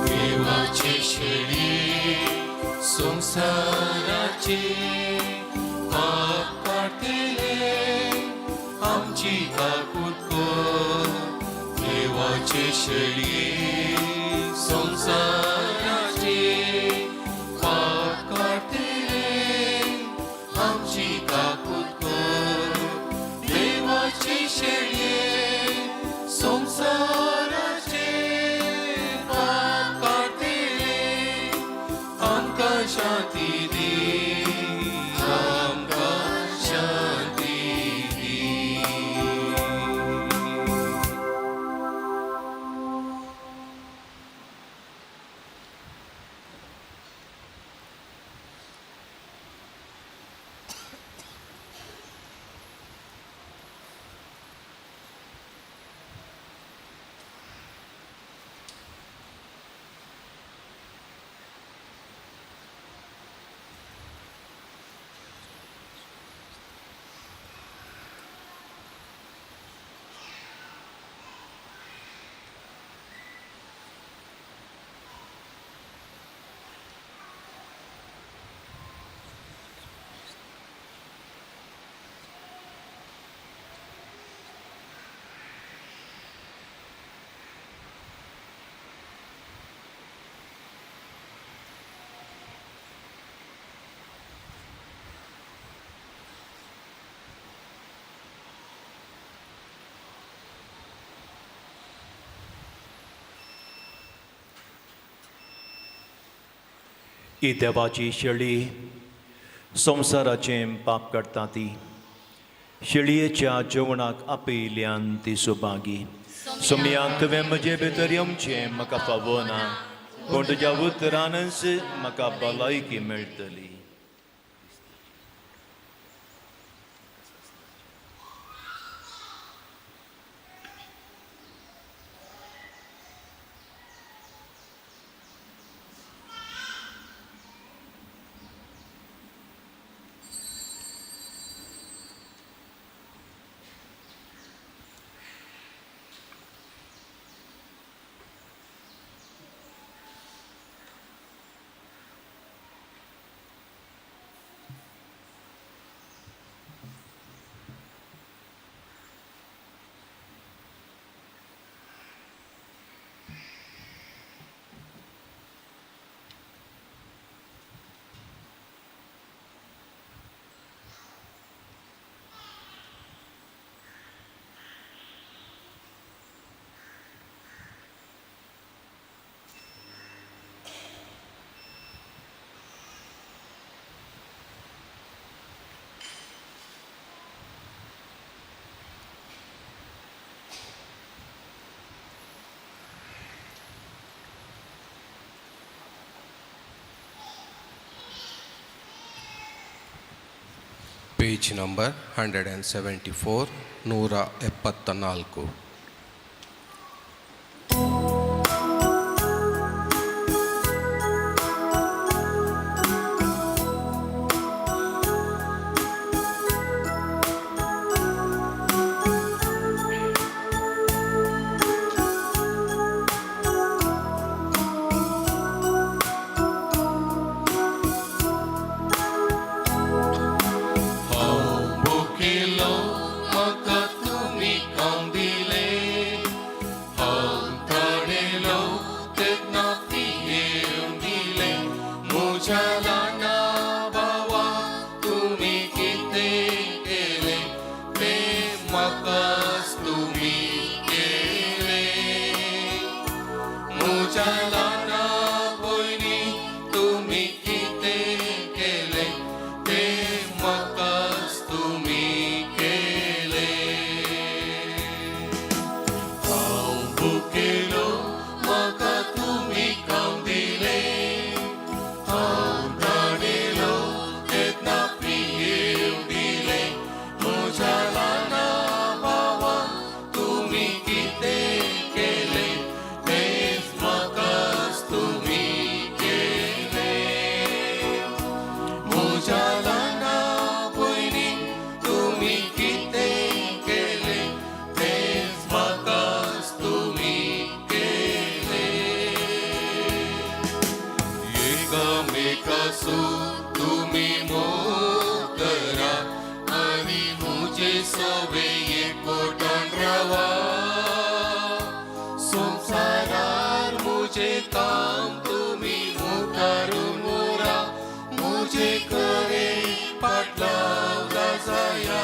देवाचे शेळी संवसाराचे पाप काडटले आमची काकूत कर. देवाचे शेळी संवसाराचे पाप काडटले आमची काकूत कर. देवाचे शेळये संवसाराचे पाप काडटले आमकां शांती दी, आमकां शांती दी. ही देवाची शेळी संवसाराचें पाप काडटा ती शेळयेच्या जेवणाक आपयिल्ल्यान ती सुभागी. सोमयान तुवें म्हजे भितर येवचें म्हाका फावना, पूण तुज्या उतरानच म्हाका भलायकी मेळटली. Page number 174, 174. तुझे खरे पाटलाव जाया.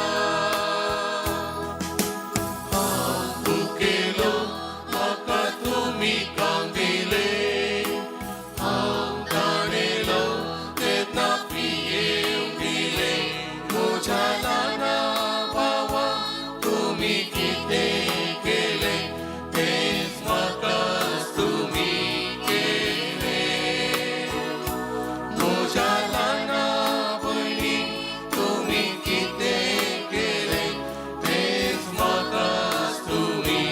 हांव भुकेलो म्हाका तुमी खावंक दिले, हांव ताणेलो तेन्ना पियेवंक दिले. म्हज्या ल्हाना भावा तुमी कितें केलें तेंच म्हाका तुमी केलें. म्हज्या ल्हाना भयणी तुमी कितें केलें तेंच म्हाका तुमी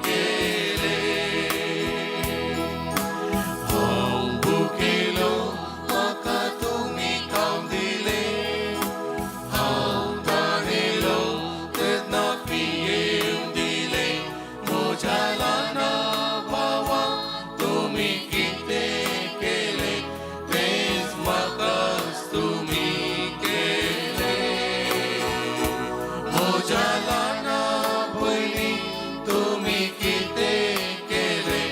केलें. हांव भुकेलो म्हाका तुमी खावंक दिले, हांव ताणेलो तेन्ना पियेवंक दिले. म्हज्या ल्हाना भावा तुमी कितें केलें तेंच म्हाका तुमी केलें. म्हज्या ल्हाना भयणी तुमी कितें केलें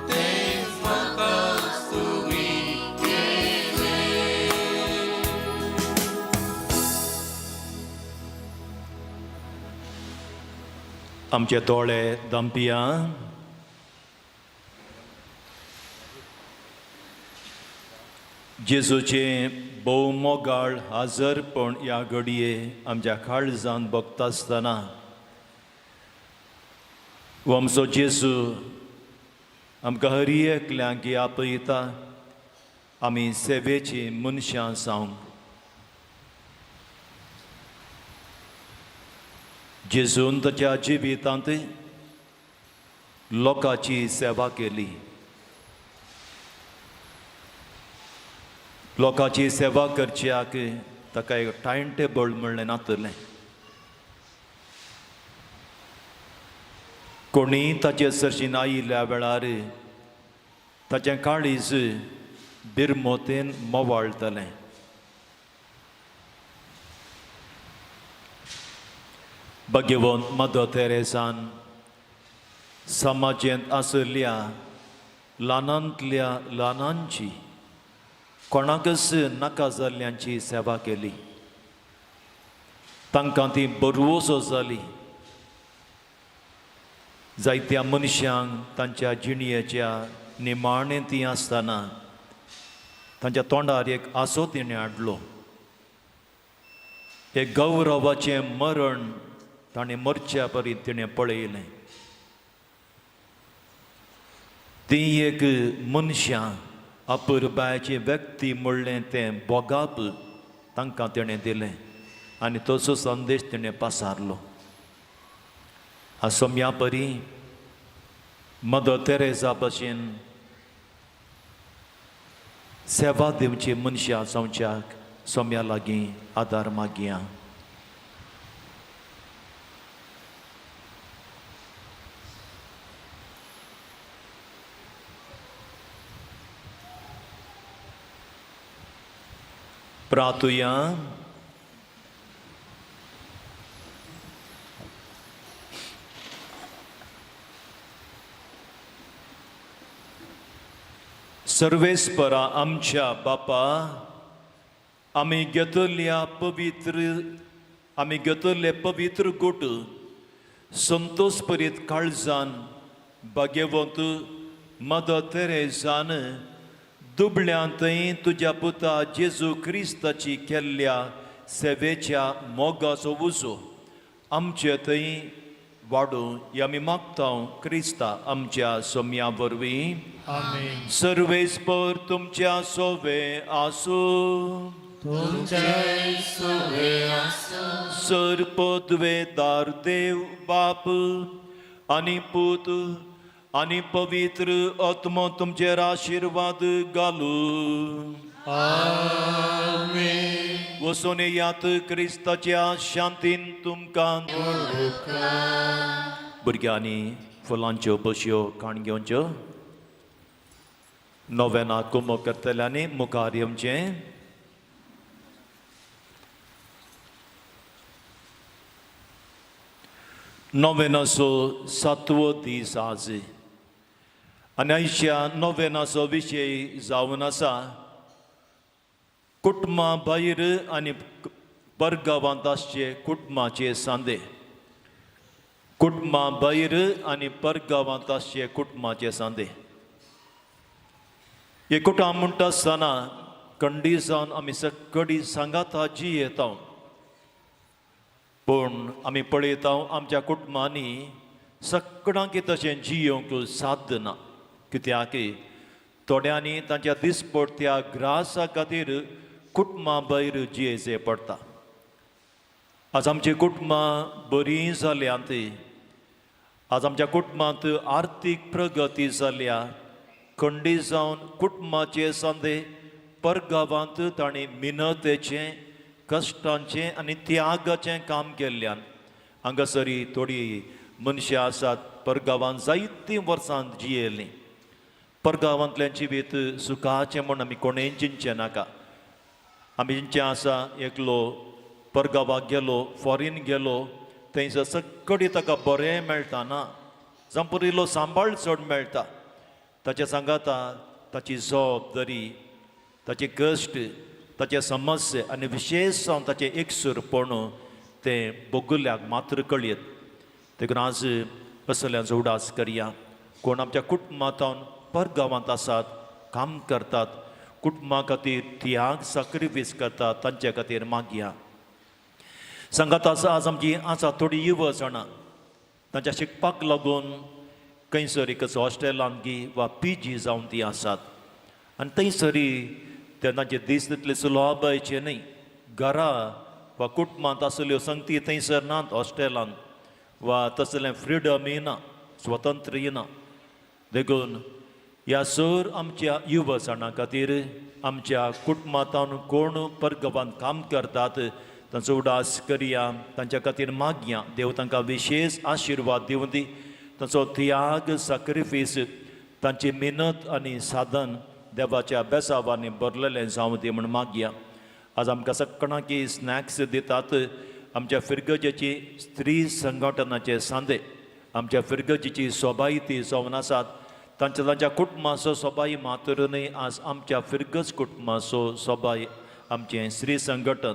तेंच म्हाका तुमी केलें. आमचे दोळे दमपिया. जेजूचें भोव मोगाळ हाजरपण ह्या घडये आमच्या काळजान भोगता आसतना हो आमचो जेजू आमकां हर एकल्यांक आपयता आमी सेवेचीं मनशां जावंक. जेजून ताच्या जिवितांत लोकांची सेवा केली. लोकांची सेवा करच्याक ताका एक टायम टेबल म्हणलें नातलें. कोणीय ताचे सरशीन आयिल्ल्या वेळार ताचें काळीज बिरमोतेन मोवाळटलें. भाग्यवंत मदर तेरेसान समाजेंत आशिल्ल्या ल्हानांतल्या ल्हानांची, कोणाकच नाका जाल्ल्यांची सेवा केली. तांकां ती बरवसो जाली. जायत्या मनशांक तांच्या जिणयेच्या निमाणें ती आसतना तांच्या तोंडार एक आसो तिणें हाडलो. एक गौरवाचें मरण ताणें मरच्या परी तिणें पळयलें. ती एक मनशां अपुरबायची व्यक्ती म्हणलें तें भोगाप तांकां तिणें दिलें आनी तसो संदेश तिणें पासारलो. आसोम्या परी मदर तेरेजा भशेन सेवा दिवची मनशां जावच्याक सोम्या लागीं आदार मागया. प्रातुया. सर्वेस्परा आमच्या बापा, आमी घेतल्या पवित्र आमी घेतले पवित्र गोट संतोषपरीत काळजान भाग्यवंत मदर तेरेजान दुबळ्यांतय तुज्या पुता जेजू क्रिस्ताची केल्ल्या सेवेच्या मोगाचो उजो आमचे थंय वाडूं ही आमी मागता क्रिस्ता आमच्या सोम्या वरवीं. आमेन. सर्वेस्पर तुमच्या सोवे आसूं. तुमचे सुवे आसूं. सर पदवेदार देव बाप आनी पूत आनी पवित्र आत्मो तुमचेर आशिर्वाद घालू. आमेन. वचून येयात क्रिस्ताच्या शांतीन तुमकां. भुरग्यांनी फुलांच्यो बशयो काण घेवच्यो. नोवेना कुमो करतल्यांनी मुखार येवचें. नोवेनाचो सातवो दीस आज आनी आयच्या नोवेनाचो विशय जावन आसा कुटुंबा भायर आनी परगांवांत आसचे कुटुंबाचे सांदे. कुटुंबा भायर आनी परगांवांत आसचे कुटुंबाचे सांदे. हे कुटुंब म्हणटा आसतना कंडी जावन आमी सकडी सांगाता जियेता, पूण आमी पळयता आमच्या कुटुंबांनी सगळ्यांक तशें जियोवंक साध्य ना. कित्याक थोड्यांनी तांच्या दिसपडत्या ग्रासा खातीर कुटुंबा भायर जियेचें पडटा. आज आमची कुटुंबां बरीं जाल्यांत, आज आमच्या कुटुंबांत आर्थीक प्रगती जाल्या. खंडी जावन कुटुंबाचे संदे परगांवांत तांणी मिनतेचें, कश्टांचें आनी त्यागाचें काम केल्ल्यान हांगासरी थोडीं मनशां आसात परगांवांत जायतीं वर्सां जियेलीं. परगांवांतल्यान जिवीत सुखाचें म्हूण आमी कोणेंय चिंतचें नाका. आमी चिंतचें आसा एकलो परगांवाक गेलो, फॉरेन गेलो, थंयसर सगळी ताका बरें मेळटा ना, जावं इल्लो सांबाळ चड मेळटा. ताच्या सांगाता ताची जबाबदारी, ताचे कश्ट, ताचे समस्या आनी विशेश जावन ताचें एकसूरपण तें बोगुल्याक मात्र कळयत. देखून आज असल्यांचो उडास करया. कोण आमच्या कुटुंबांत परगांवांत आसात, काम करतात, कुटुंबा खातीर त्याग साक्रिफीस करतात, तांचे खातीर मागया. सांगात आसा आज आमची आसा थोडी युवा जाणां तांच्या शिकपाक लागून खंयसर एक हॉस्टेलांत गी वा पी जी जावन ती आसात आनी थंयसरी ते तांचे दीस तितले सुलभायचे न्हय. घरा वा कुटुंबांत आसल्यो संगती थंयसर नात, हॉस्टेलांत वा तसलें फ्रिडमय ना, स्वतंत्रय ना. देखून ह्या सर आमच्या युवा जाणां खातीर आमच्या कुटुंबांत कोण परगांवांत काम करतात तांचो उडास करया, तांच्या खातीर मागया. देव तांकां विशेश आशिर्वाद दिवं दी. तांचो त्याग, साक्रिफीस, तांची मेहनत आनी साधन देवाच्या बेसावांनी भरलेलें जावं दी म्हूण मागया. आज आमकां सगळ्यांकी स्नॅक्स दितात आमच्या फिरगजेची स्त्री संघटनाचे सांदे, आमच्या फिरगजेची सोबाई ती जावन आसात. तांच्या तांच्या कुटुंबाचो सोबाई मात्र न्हय, आज आमच्या फिरगज कुटुंबाचो सोबाई आमचें स्त्री संघटन.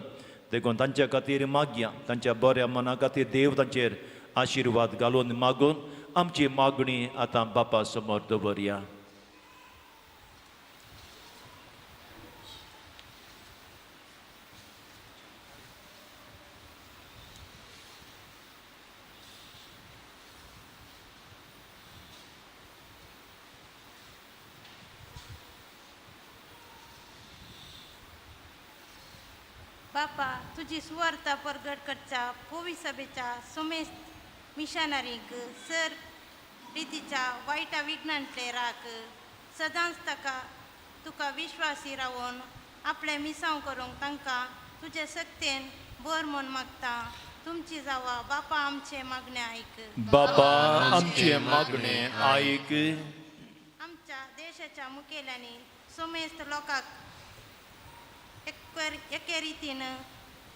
देखून तांच्या खातीर मागया. तांच्या बऱ्या मना खातीर देव तांचेर आशिर्वाद घालून मागून आमची मागणी आतां बापा समोर दवरया. बापा, तुजी सुवार्ता परगट करच्या पोवी सभेच्या सुमेस्त मिशनरींक सर रितीच्या वायटा विघ्नांतले राख. सदांच ताका तुका विश्वासी रावून आपलें मिसांव करूंक तांकां तुजे सक्तेन बर म्हूण मागता. तुमची जावा बापा आमचें मागणें आयक. बापा आमचें मागणें आयक. आमच्या देशाच्या मुखेल्यांनी सुमेस्त लोकांक एके रितीन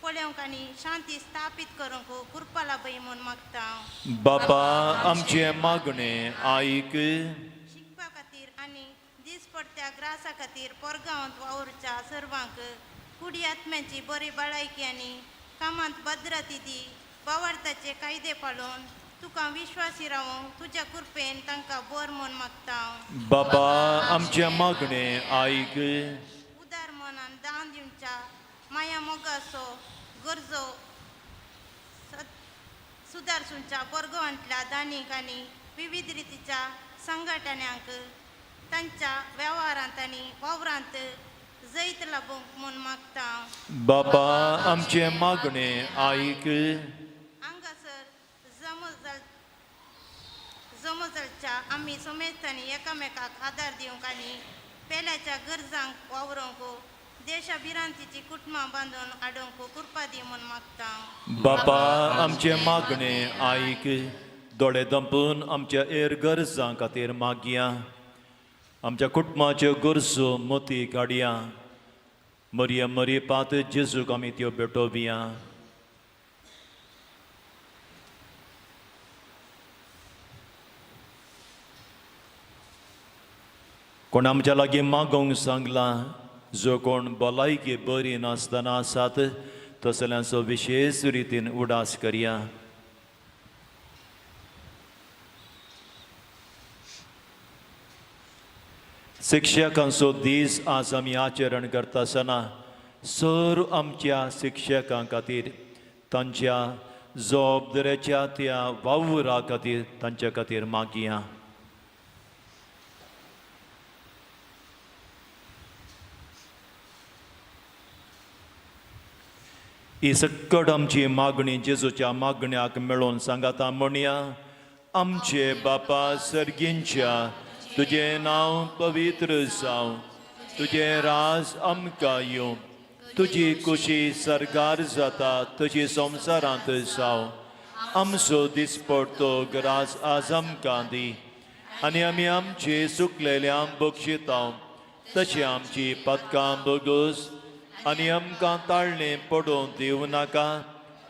पळोवंक आनी शांती स्थापीत करूंक कृपा लाभय म्हूण मागता. बापा आमचें मागणें आयक. शिकपा खातीर आनी दिसपडत्या ग्रासा खातीर पोरगांवांत वावुरच्या सर्वांक कुडी आत्म्याची बरी भलायकी आनी कामांत भद्रती दी. बावार्थाचे कायदे पाळून तुका विश्वासी रावूंक तुज्या कृपेन तांकां बर म्हूण मागता. बापा आमचें मागणें आयक. उदार मनान दान दिवच्या माया मोगाचो गरजो सुदारसूंच्या बोरगांवांतल्या दानीक आनी विविध रितीच्या संघटण्यांक तांच्या वेव्हारांत आनी वावरांत जैत लाभूंक म्हूण मागता. बापा आमचें मागणें आयक. हांगासर जमो जालच्या आमी समेस्तांनी एकामेकाक आदार दिवंक आनी पेल्याच्या गरजांक वावरूंक देशा भिरांतीची कुटुंबां बांदून हाडूंक कृपा दी म्हूण मागता. बापा आमचें मागणें आयक. दोळे दंपून आमच्या एर गरजां खातीर मागया. आमच्या कुटुंबाच्यो गरजो मोती काडया. मरिया मरी पात जेजूक आमी त्यो भेटोवया. कोण आमच्या लागीं मागोवंक सांगलां जो कोण भलायकी बरी नासतना आसात तसल्यांचो विशेश रितीन उडास करया. शिक्षकांचो दीस आज आमी आचरण करता आसतना सर आमच्या शिक्षकां खातीर तांच्या जबाबदारेच्या त्या वावरा खातीर तांच्या खातीर मागया. ही सकट आमची मागणी जेजूच्या मागण्याक मेळोवन सांगाता म्हणया. आमचे बापा सर्गींच्या, तुजें नांव पवित्र जावं, तुजें राज आमकां येवं, तुजी कुशी सर्गार जाता तशी संवसारांत जावं. आमचो दिसपडतो ग्रास आज आमकां दी आनी आमी आमचे सुकलेल्या बक्षितां तशी आमची पदकां बगस आनी आमकां ताळणें पडोवंक दिवं नाका,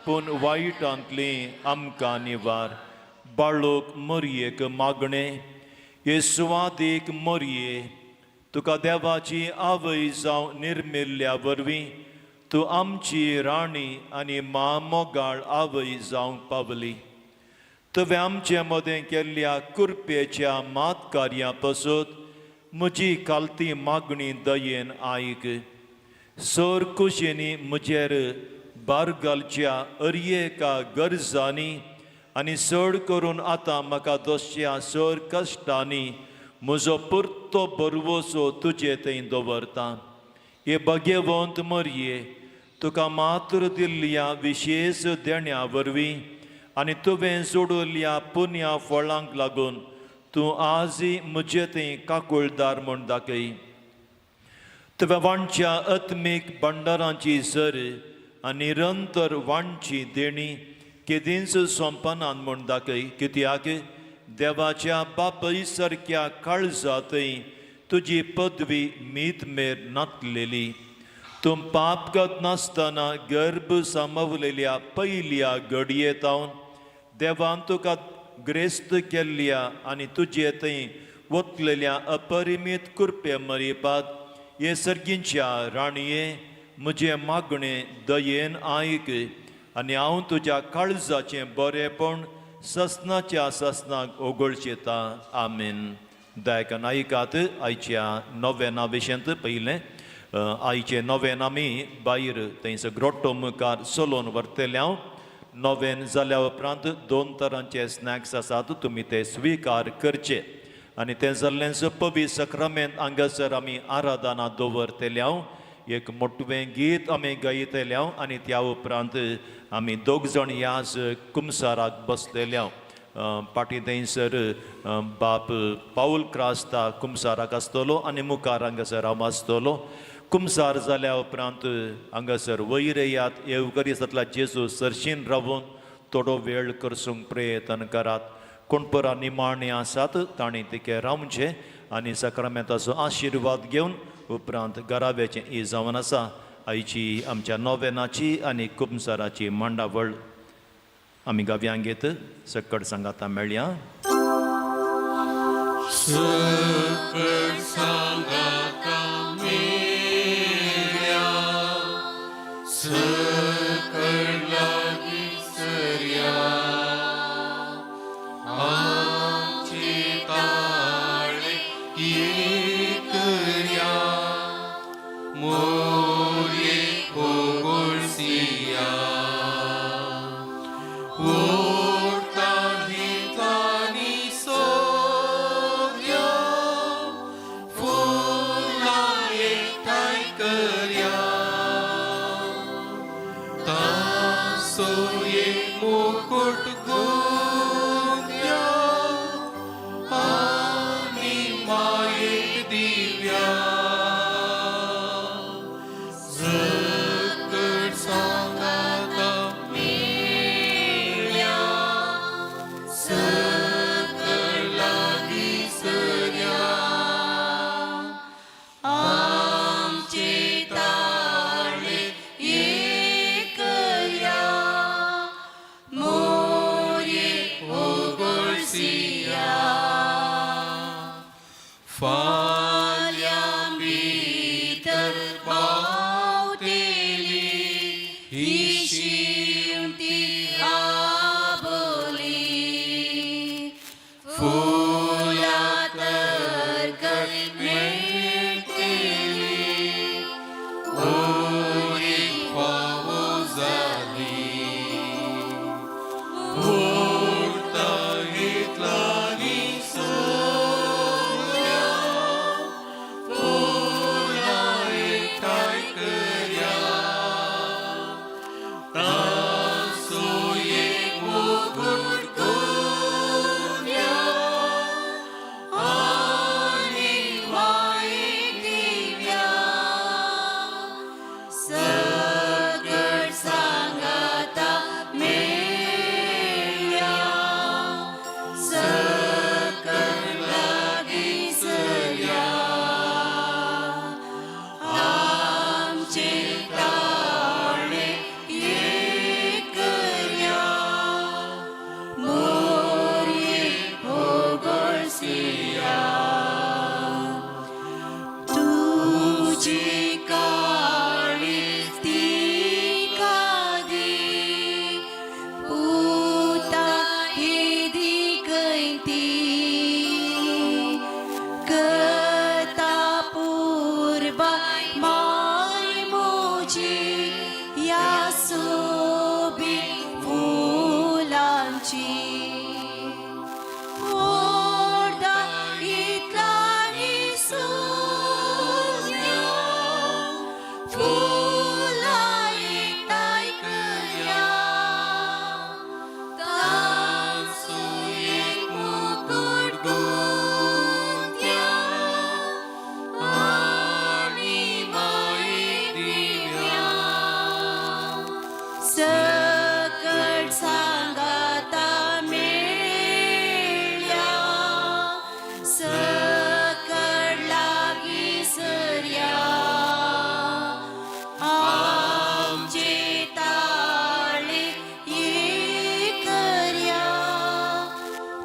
पूण वायटांतली आमकां निवार. बाळूक मरयेक मागणें, येसुवादीक मरये, तुका देवाची आवय जावं निर्मिल्ल्या वरवीं तूं आमची राणी आनी मा मोगाळ आवय जावंक पावली. तुवें आमचे मदें केल्ल्या कृपेच्या मात कार्यां पसत म्हजी खालती मागणी दयेन आयक. सर कुशींनी म्हजेर बार घालच्या अरयेका गरजांनी आनी चड करून आतां म्हाका दोसच्या सर कश्टांनी म्हजो पुरतो बरवसो तुजे थंय दवरता. हे भाग्यवंत मरये, तुका मात्र दिल्ल्या विशेश देण्या वरवीं आनी तुवें जोडल्ल्या पुण्या फळांक लागून तूं आजय म्हजे थंय काकुळदार म्हूण दाखय. तुवें वांटच्या आत्मीक भंडारांची सर आनी निरंतर वांटची देणी केदींच सोंपनात म्हूण दाखय. कित्याक देवाच्या बापय सारक्या काळजांतय तुजी पदवी मीत मेर नातलेली. तूं पाप करत नासतना गर्भ सामवलेल्या पयल्या घडये तावन देवान तुका ग्रेस्त केल्ल्या आनी तुजे थंय वतलेल्या अपरिमीत कृपे मरिपात हे सर्गींच्या राणये म्हजें मागणें दयेन आयक आनी हांव तुज्या काळजाचें बरेंपण ससनाच्या ससनाक ओगळचेता. आमेन. दयाकन आयकात आयच्या नोवेना विशयांत. पयलें आयचे नोवेन आमी भायर थंयसर ग्रोटो मुखार चलोवन व्हरतले. हांव नोवेन जाल्या उपरांत दोन तरांचे स्नॅक्स आसात, तुमी ते स्विकार करचे आनी तें जाल्लेंच पवी सक्रामेंत हांगासर आमी आराधना दवरतले. हांव एक मोटवें गीत आमी गायतले आनी त्या उपरांत आमी दोग जाण ह्याच कुमसाराक बसलेले. फाटीं थंयसर बाप पावल क्रास्ता कुमसाराक आसतलो आनी मुखार हांगासर हांव आसतलो. कुमसार जाल्या उपरांत हांगासर वयर येयात. येवकरी जेजू सरशीन रावून थोडो वेळ करसूंक प्रयत्न करात. कोण परा निमाणे आसात तांणी तिके रावचें आनी सक्रामेंताचो आशिर्वाद घेवन उपरांत घराब्याचें ही जावन आसा आयची आमच्या नोवेनाची आनी कुमसाराची मांडावळ. आमी गाव्यांक घेत सकट सांगाता मेळया. सकट सांगाता मेळया, सकट लागीं सरया, आमचे ताळे एकया, मोरये ओगळसिया, ओडता हितानी सोदया, फुलां एकठांय करया, तासो एक मुकुट गुंथया, आनी मायेक दिव्या. सकट सांगाता मेळया, सकट लागीं सरया, आमचे ताळे एकया, मोरये ह्या सोबीत फुलांची ओर्दा इतलांनी सोम्या फुलां एकठांय करया तांचो एक मुकुट गुंथया आनी मायेक दिवया सकट सांगाता मेळया सकट लागीं सरया आमचे ताळे एक करया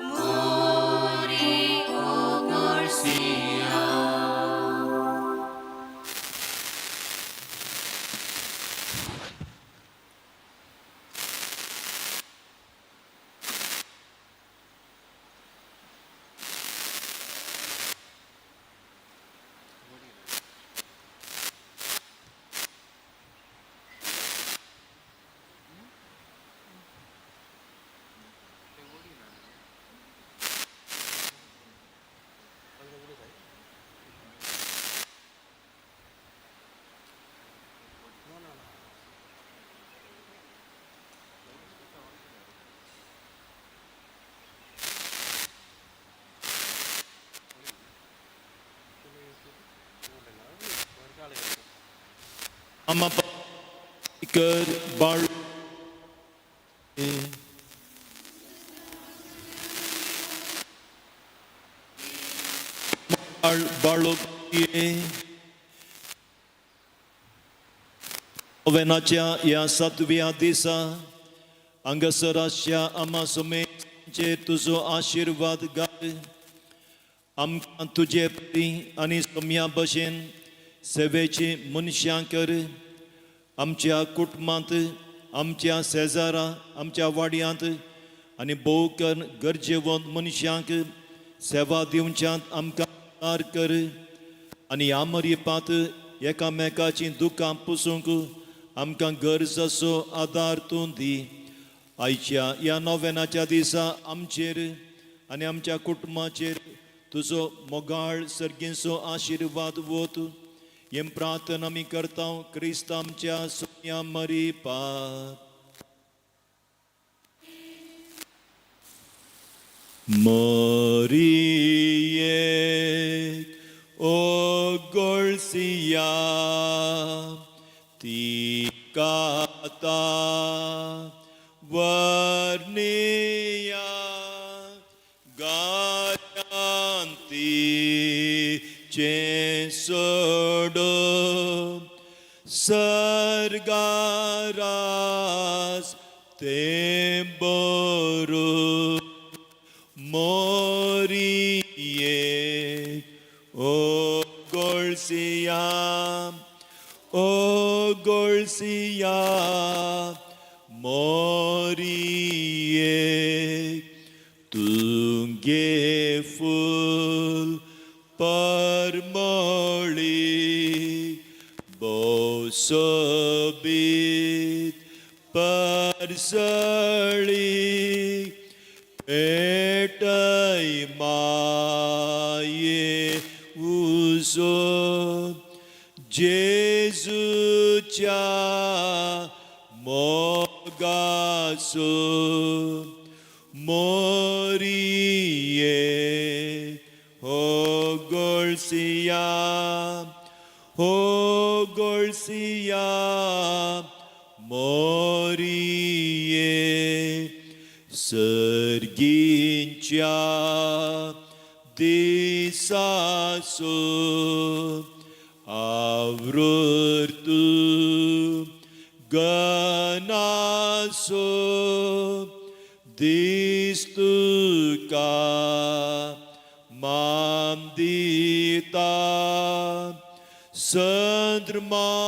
मोरी उगडसिया. आमा कर बाळ बाळो नोवेनाच्या ह्या सातव्या दिसा हांगासर आसच्या आमा समेचेर तुजो आशिर्वाद घाल. आमकां तुजे परी आनी सोम्या भशेन सेवेची मनशां कर. आमच्या कुटुंबांत, आमच्या शेजारा, आमच्या वाड्यांत आनी भोव करून गरजेवंत मनशांक सेवा दिवच्यांत आमकां आदार कर आनी ह्या मरिपांत एकामेकाचीं दुकां पुसूंक आमकां गरज आसो आदार तूं दी. आयच्या ह्या नोवेनाच्या दिसा आमचेर आनी आमच्या कुटुंबाचेर तुजो मोगाळ सर्गींचो आशिर्वाद वत. हें प्रार्थना आमी करता क्रिस्त आमच्या सोन्या मरिपात. मरियेक ओ गळसिया तिका वर्णिया गायांती चे सोडो सर्गारास ते बरो मोरिये ओ गोळसिया ओ गोळसिया मोरिये तुगे फूल परमळी बोसबीत परसळी पेटय माये उजो जेजूच्या मोगाचो मोरिये हो गोळसिया हो गोळसिया मोरिये सर्गींच्या दिसाचो आवृत्तु गणासो दिस्तुका माम दिता संद्रमाये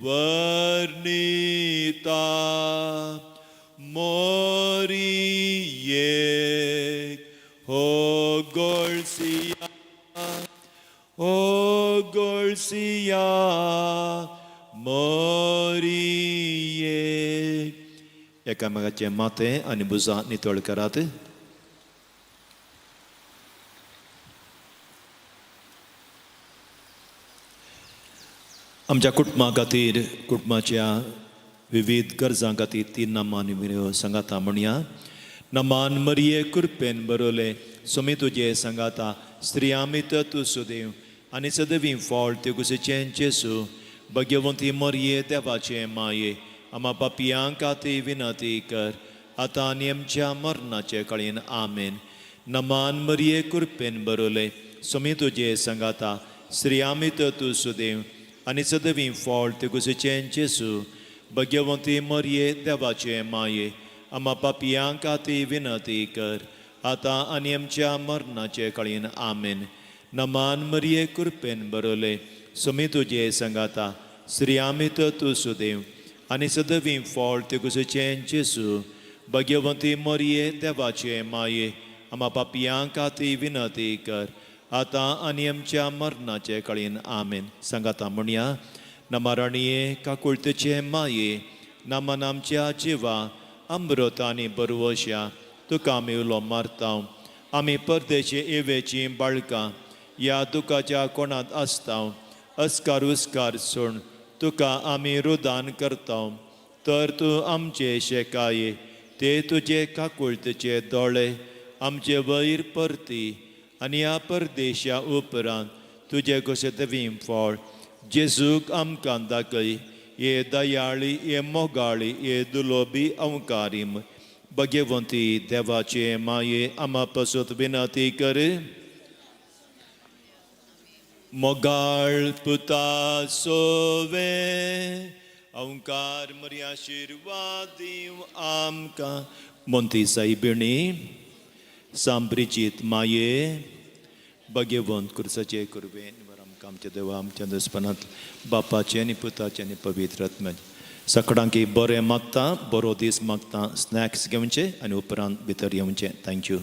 वर्णिता मोरिये हो गोळसिया हो गोळसिया मरिये. एकामेकाचें माथें आनी भुजां नितळ करात. आमच्या कुटुंबा खातीर, कुटुंबाच्या विविध गरजां खातीर तीन नामान सांगाता म्हणया. नमान मरिये कृपेन बरवले, सुमी तुजे सांगाता, स्त्रियां भितर तूं सुदेव आनी सदवी फळ तुगुसेचें जेसू. भगवंती मरिये देवाचे माये, आमा पापयां खातीर विनंती कर, आतां आनी आमच्या मरणाचे कळीन. आमेन. नमान मरिये कृपेन बरवले, सुमी तुजे सांगाता, स्त्रियां भितर तूं सुदेव आनी सदवी फळ तुगुसेचें जेसू. भगवंती मरिये देवाचे माये, आमा पापयां खातीर विनंती कर, आतां आनी आमच्या मरणाचे कळीन. आमेन. नमान मरिये कृपेन बरवले, सुमी तुजे सांगाता, स्त्रियां भितर तूं सुदेव आनी सदवी फळ तुगुसेचें जेसू. भगवंती मरिये देवाचे माये, आमा पापयां खातीर विनंती कर, आतां आनी आमच्या मरणाचे कळीन. आमेन. सांगाता म्हणया. नमाराणये काकुळतेचे माये, नामान आमच्या जिवा अमृत आनी बरवश्या, तुका आमी उलो मारता. आमी परदेशी येवेचीं बाळकां ह्या दुखाच्या कोणांत आसता. अस्कार उस्कार सोण तुका आमी रुदान करता, तर तूं आमचे शेकाये ते तुजे काकुळतेचे दोळे आमचे वयर परती आनी ह्या परदेशा उपरांत तुजे कशें दवीं फळ जेजूक आमकां दाखय. ये दयाळी, ये मोगाळी, ये दुलोबी अंकारीम भगवंती देवाचे माये, आमा पसत विनंती कर. मोगाळ पुता सोवे, अंकार मरी आशिर्वाद दिव आमकां. मोंती साईबिणी सांब्रिजीत माये, भगवंत कुर्साचे कुर्बेन आमकां आमच्या देवा आमच्या दुस्पनांत बापाचें आनी पुताचें आनी पवित्र आत्म्याचें. सगळ्यांकी बरें मागता, बरो दीस मागता. स्नॅक्स घेवचे आनी उपरांत भितर येवचें. Thank you.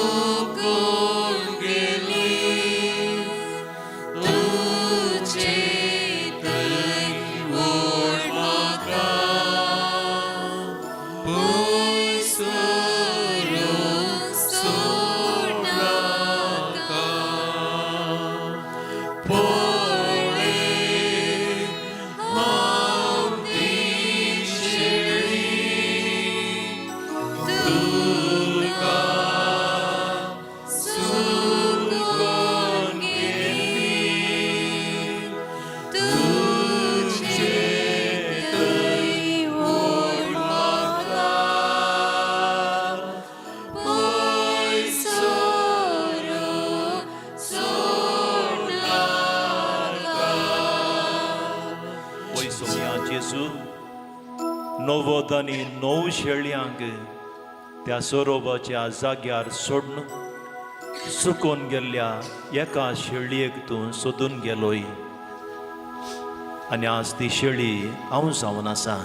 सुकून गेली तुझे थंय ओड म्हाका पयस व्हरून सोडनाका पळय हांव ती शेळी तुका सुकून गेली तुझे थंय ओड म्हाका पयस व्हरून सोडनाका. वय सोमया जेजू, 99 शेळयांक त्या सरोबाच्या जाग्यार सोडून सुकून गेल्ल्या एका शेळयेक तूं सोदून गेलोय आनी आज ती शेळी हांव जावन आसा.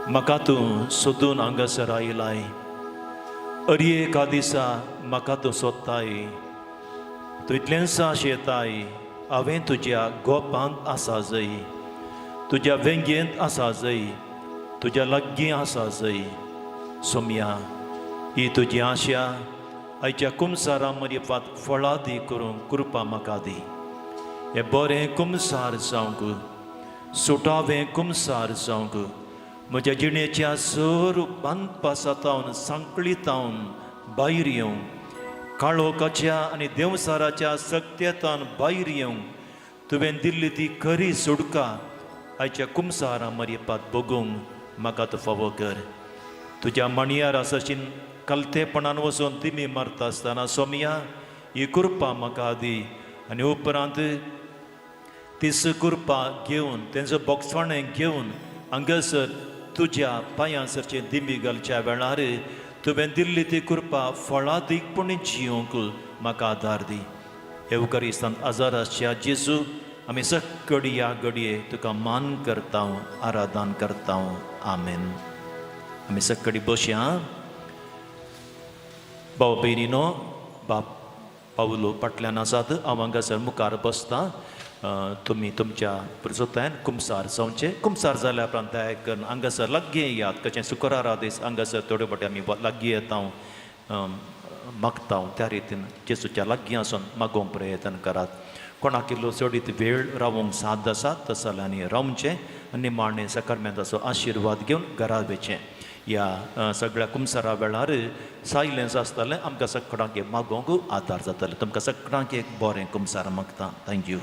म्हाका तूं सोदून हांगासर आयलाय. अरी एका दिसा म्हाका तूं सोदताय. तूं इतलेंच आशेताय हांवें तुज्या गोपांत आसा जय, तुज्या वेंगेंत आसा जय, तुज्या लागीं आसा जय. सोमया, ही तुजी आशा आयच्या कुमसारा मरिपात फळादी करूंक कृपा म्हाका दी. हें बरें कुमसार जावंक, सुटावें कुमसार जावंक, म्हज्या जिणेच्या सर बांदपासातावन सांकळीतावन भायर येवंक, काळोखाच्या आनी देंवसाराच्या सक्त्यतान भायर येवंक तुवें दिल्ली ती खरी सुडका आयच्या कुमसारा मरिपात बगूंक म्हाका तूं फावो कर. तुज्या माणयार आसाशीन कलतेपणान वचून दिमी मारता आसतना सोमया ही कृपा म्हाका दी आनी उपरांत तीच कृपा घेवन तेंचो बोगसणें घेवन हांगासर तुज्या पांयांसरचे दिमी घालच्या वेळार तुवें दिल्ली ती कृपा फळादीकपणी जियोंक म्हाका आदार दी. येवकरिस्तान आजाराच्या जेजू, आमी सकड ह्या घडये तुका मान करता, आराधन करता. आमेन. आमी सकडी बसया. भाव भयणीनो, बाप पावलो फाटल्यान आसात, हांव हांगासर मुखार बसता. तुमी तुमच्या पुरसोतायन कुमसार जावचें. कुमसार जाल्या उपरांत दया करून हांगासर लागीं येयात. कशें शुक्रारा दीस हांगासर थोडे फावटी आमी लागीं येता, मागता, त्या रितीन जेजूच्या लागीं आसून मागोवंक प्रयत्न करात. कोणाक इल्लो चडीत वेळ रावूंक साद आसा तस जाल्यार आनी रावचें आनी निमाणें साकरमेंताचो आशिर्वाद घेवन घरा वचचें. ह्या सगळ्या कुमसारा वेळार सायलेंस आसतालें, आमकां सगळ्यांक मागोवंक आदार जातालें. तुमकां सगळ्यांक एक बरें कुमसार मागता. Thank you.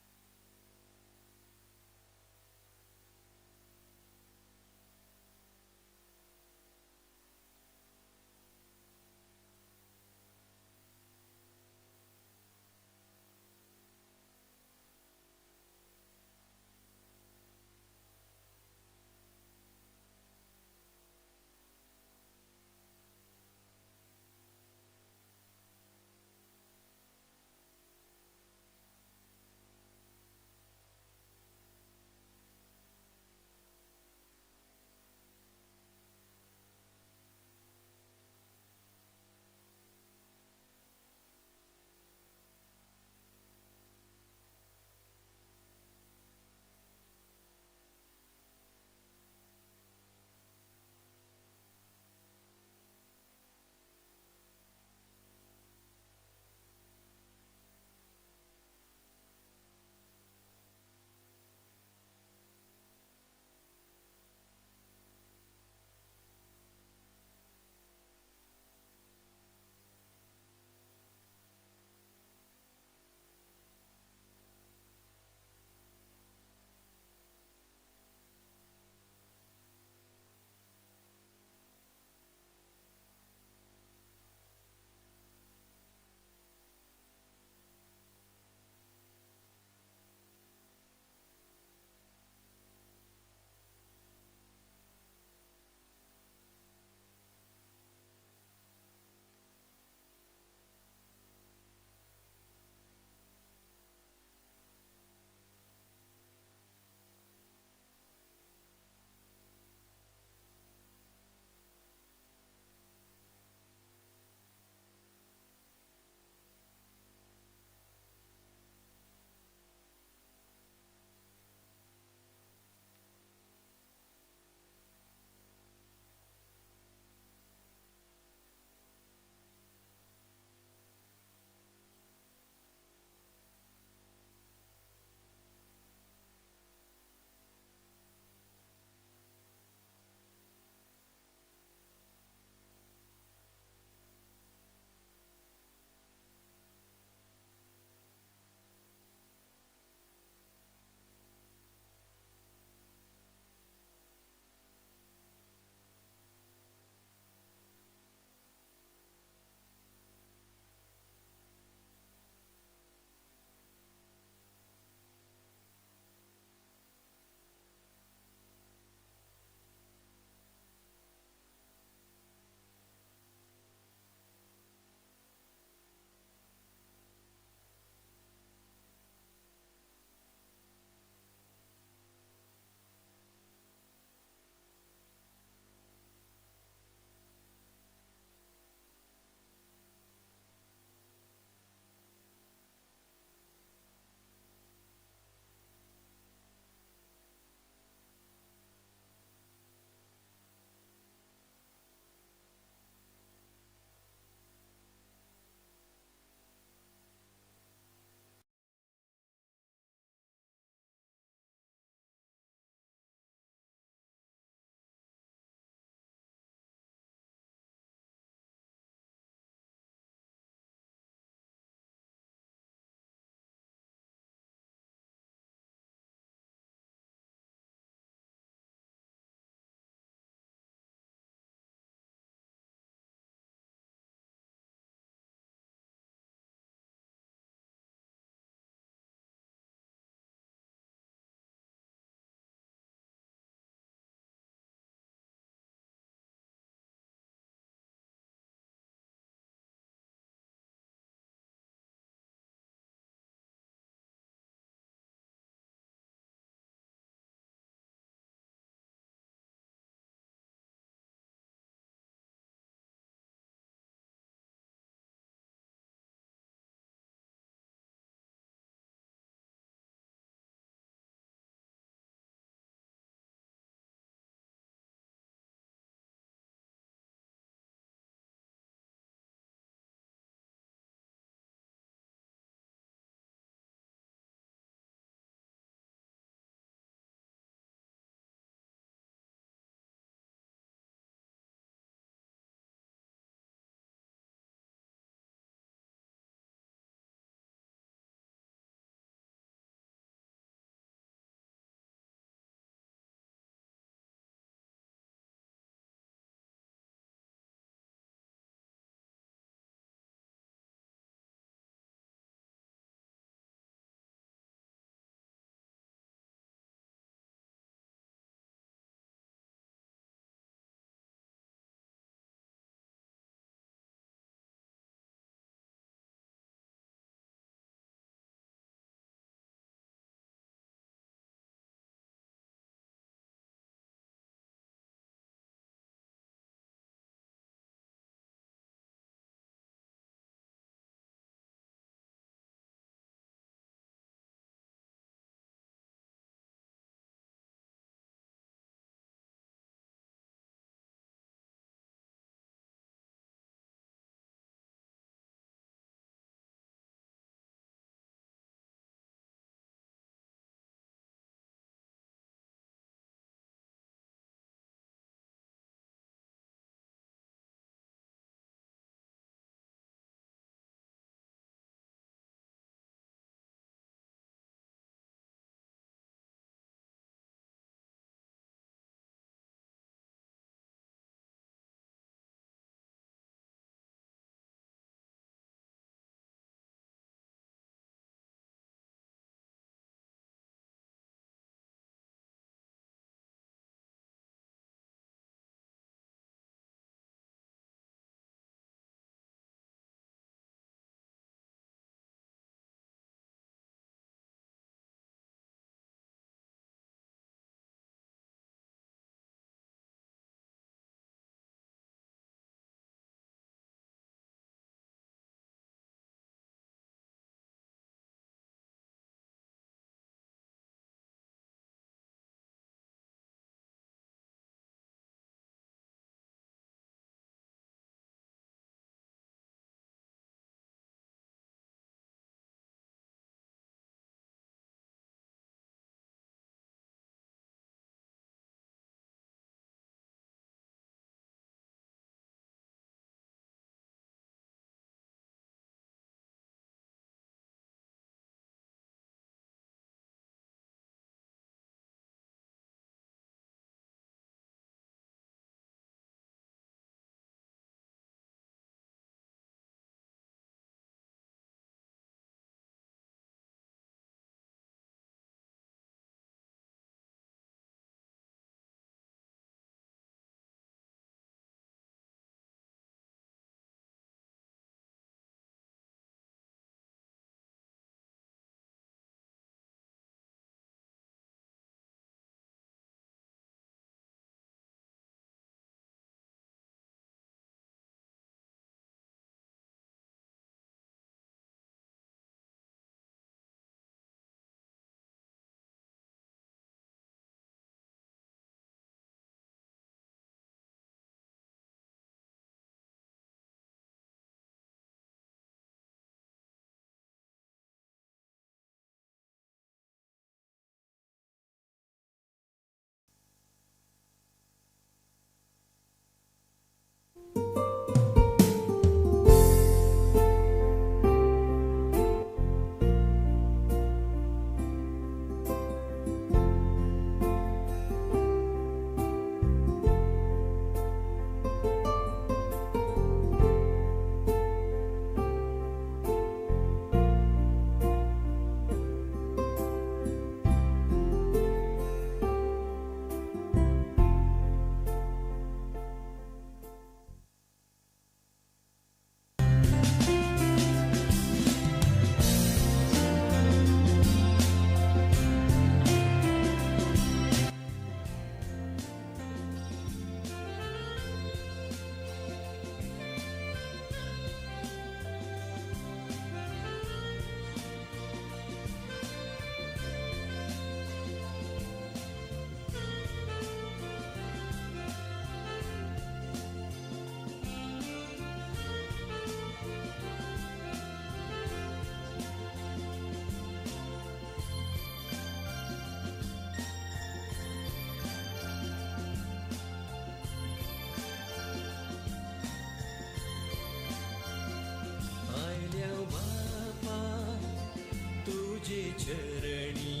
चरणी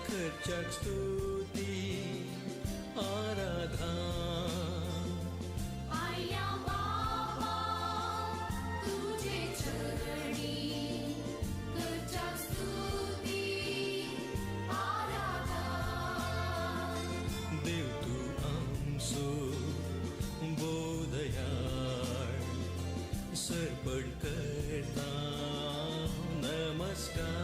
करच्याक स्तुती आराधना. आयल्या बाबा तुझे चरणी करच्या स्तुती आराधना. देव तूं आमचो बोधयाळ सरपण करता नमस्कार.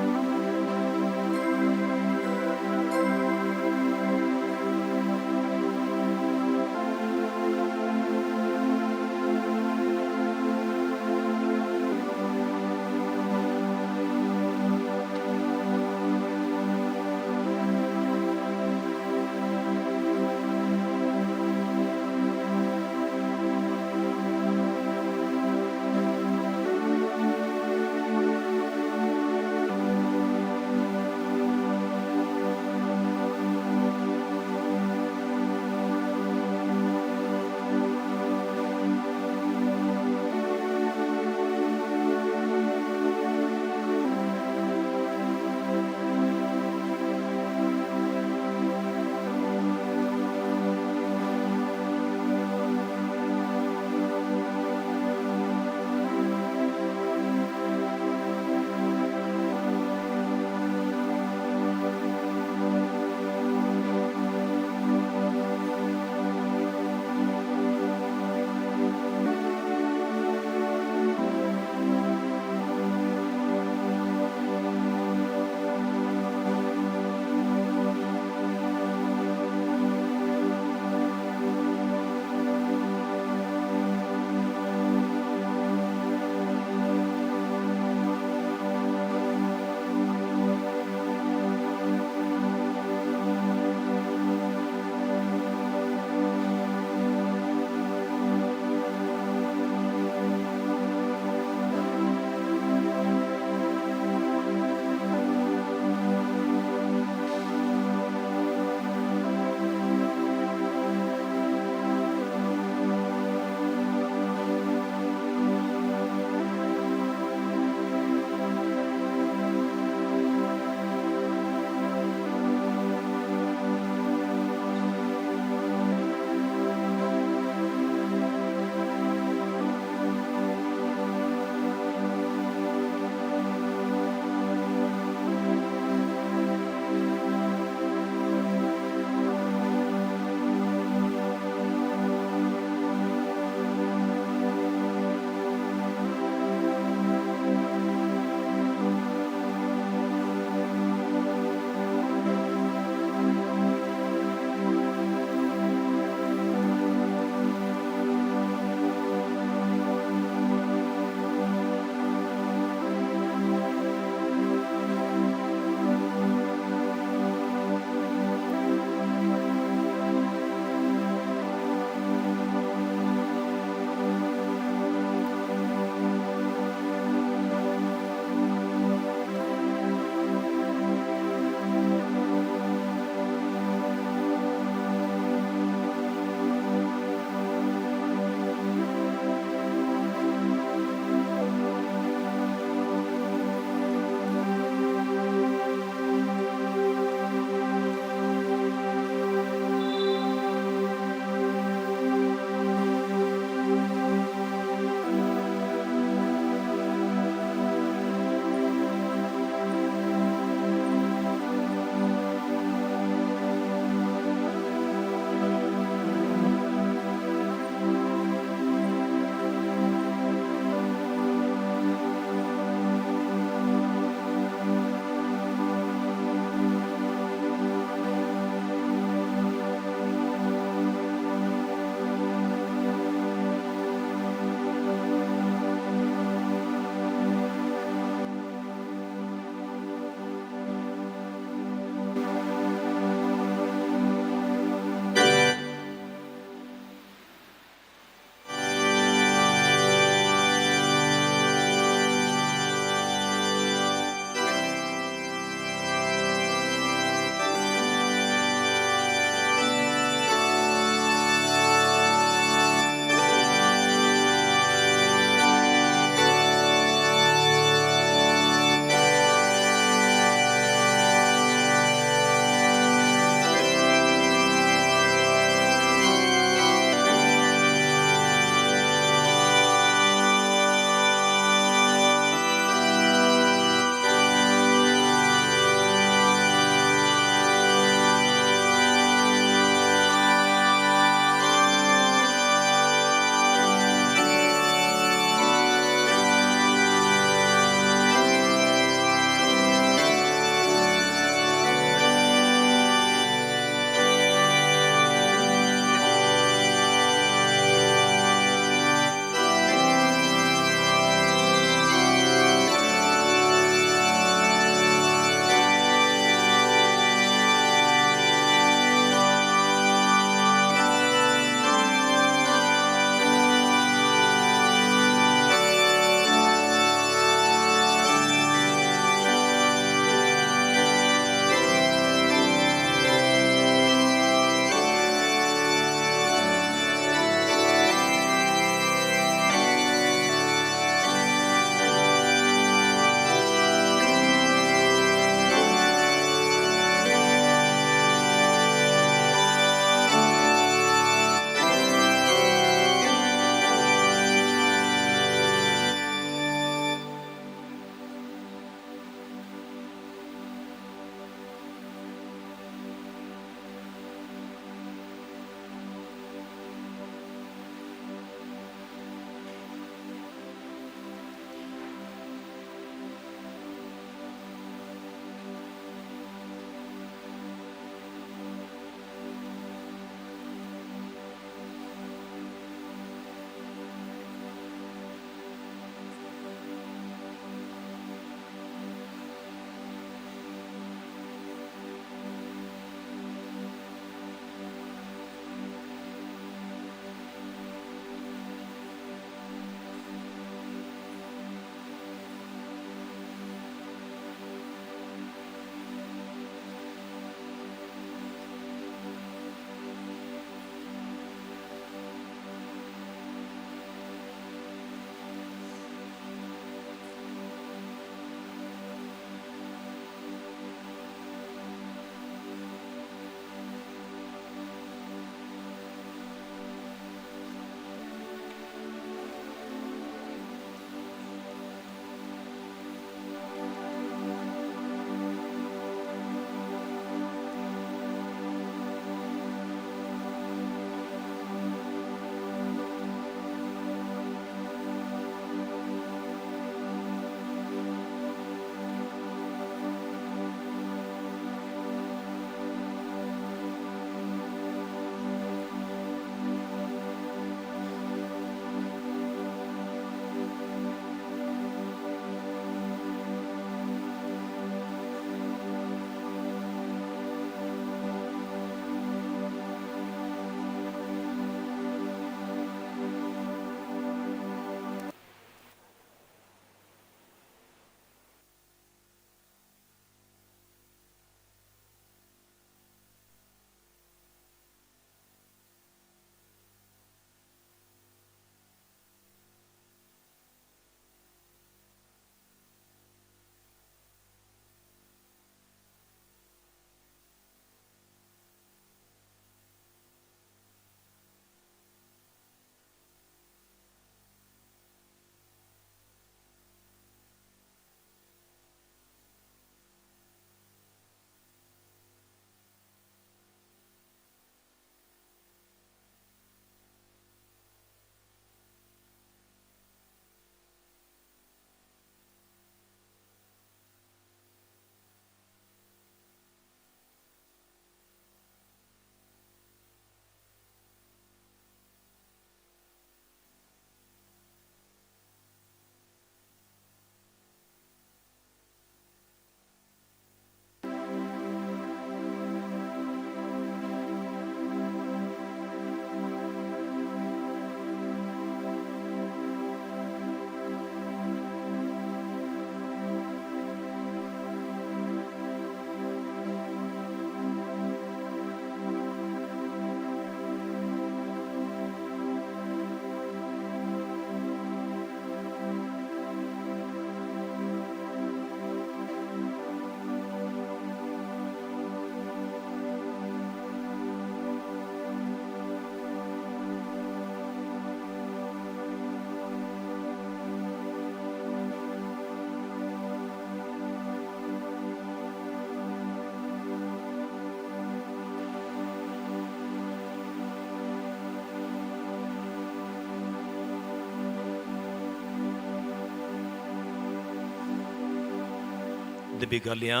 देवी घालया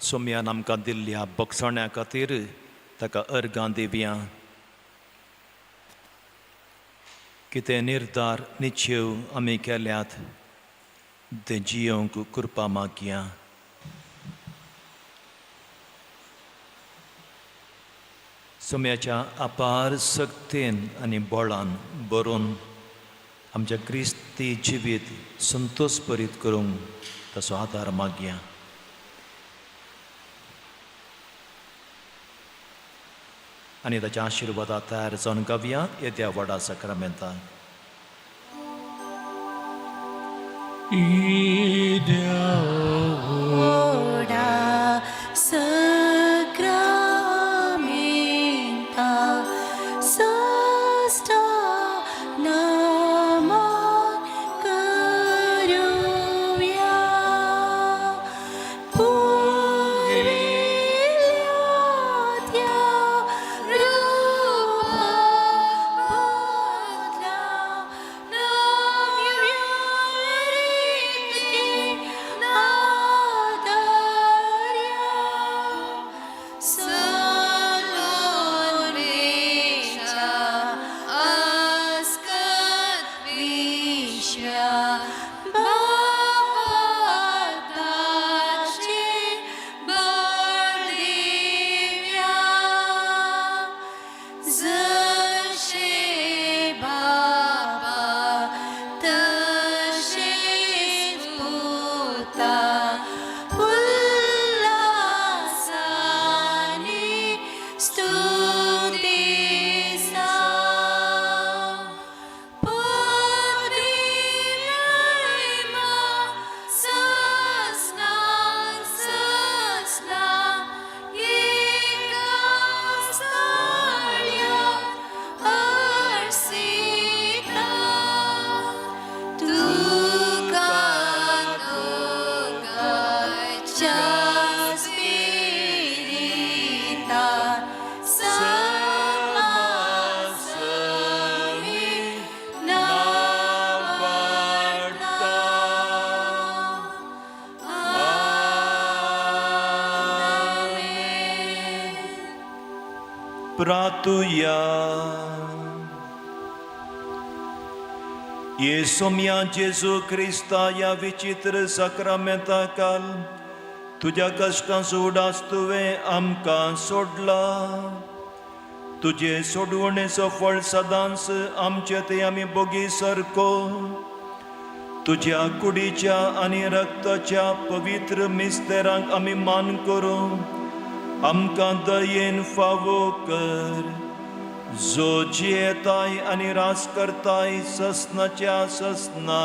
सोम्यान आमकां दिल्ल्या बक्षाण्या खातीर ताका अर्गां दिवया. कितें निर्धार निश्चेव आमी केल्यात ते जियोंक कृपा मागया. सोम्याच्या अपार शक्तेन आनी बळान बरोवन आमच्या क्रिस्ती जिवीत संतोष भरीत करूंक ताचो आदार मागया. आनी ताच्या आशिर्वादा तयार जावन गावया येद्या व्हडा साक्रामेंताक. व्हडा साक्रामेंता साश्टा नामान करुया पुर्विल्ल्या त्या रुपा बदला नव्या रितीन आदरया सलोनेच्या अस्कत विश्व्या बापाचे बळदेव्या जशे बापा तशेच पुता उल्हासाने स्तुतीसा पदवी ससना ससना एका स्थाळ्या हर्षिता तुका दोगांच्या स्पिरिता समासमी नावाडता. आमेन. प्रातुया ये सोम्या जेजू क्रिस्ता ह्या विचित्र साक्रामेंता काल तुज्या कश्टांचो उडास तुवें आमकां सोडला. तुजे सोडवणेचो फळ सदांच आमचे ते आमी बोगी सारको तुज्या कुडीच्या आनी रक्ताच्या पवित्र मिस्तेरांक आमी मान करूं आमकां दयेन फावो कर, जो जियेताय आनी रास करताय ससनाच्या ससना.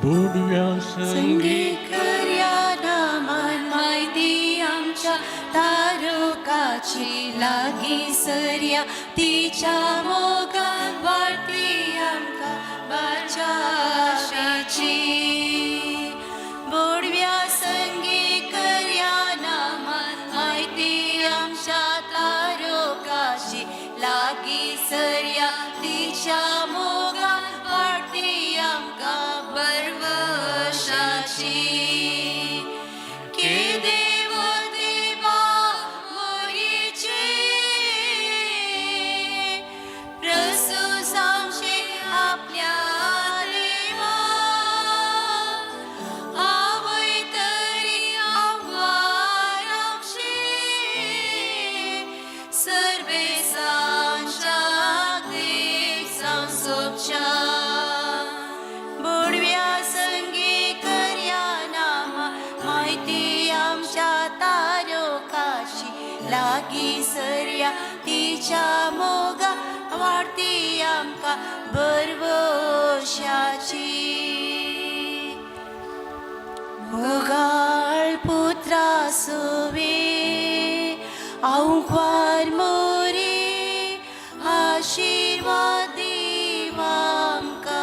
बुडव्या संगी कर्या नामान माहिती आमच्या तारुकाची लागी सर्या तिच्या मोगान वाडती आमकां बाचाशाची. बोडव्या संगी कर्या नामान माहिती आमच्या तारुकाची लागी सर्या तिच्या मोगान वाडती आमकां बरवशाची. के देव देवा मोरीचे प्रसूस आमच्या लागीं सरया तिच्या मोगा वाडती आमकां भरवशाची. मोगाळ पुत्रा सुवे आंकवार मोरे आशिर्वाद दीव आमकां.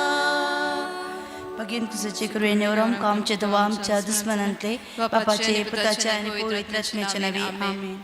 भगीन तुझे कृपेने आमकां आमचे दवा आमच्या दुस्मनांतले बापाचे पुताचे आनी पवित्र आत्म्याचे नावे आमेन.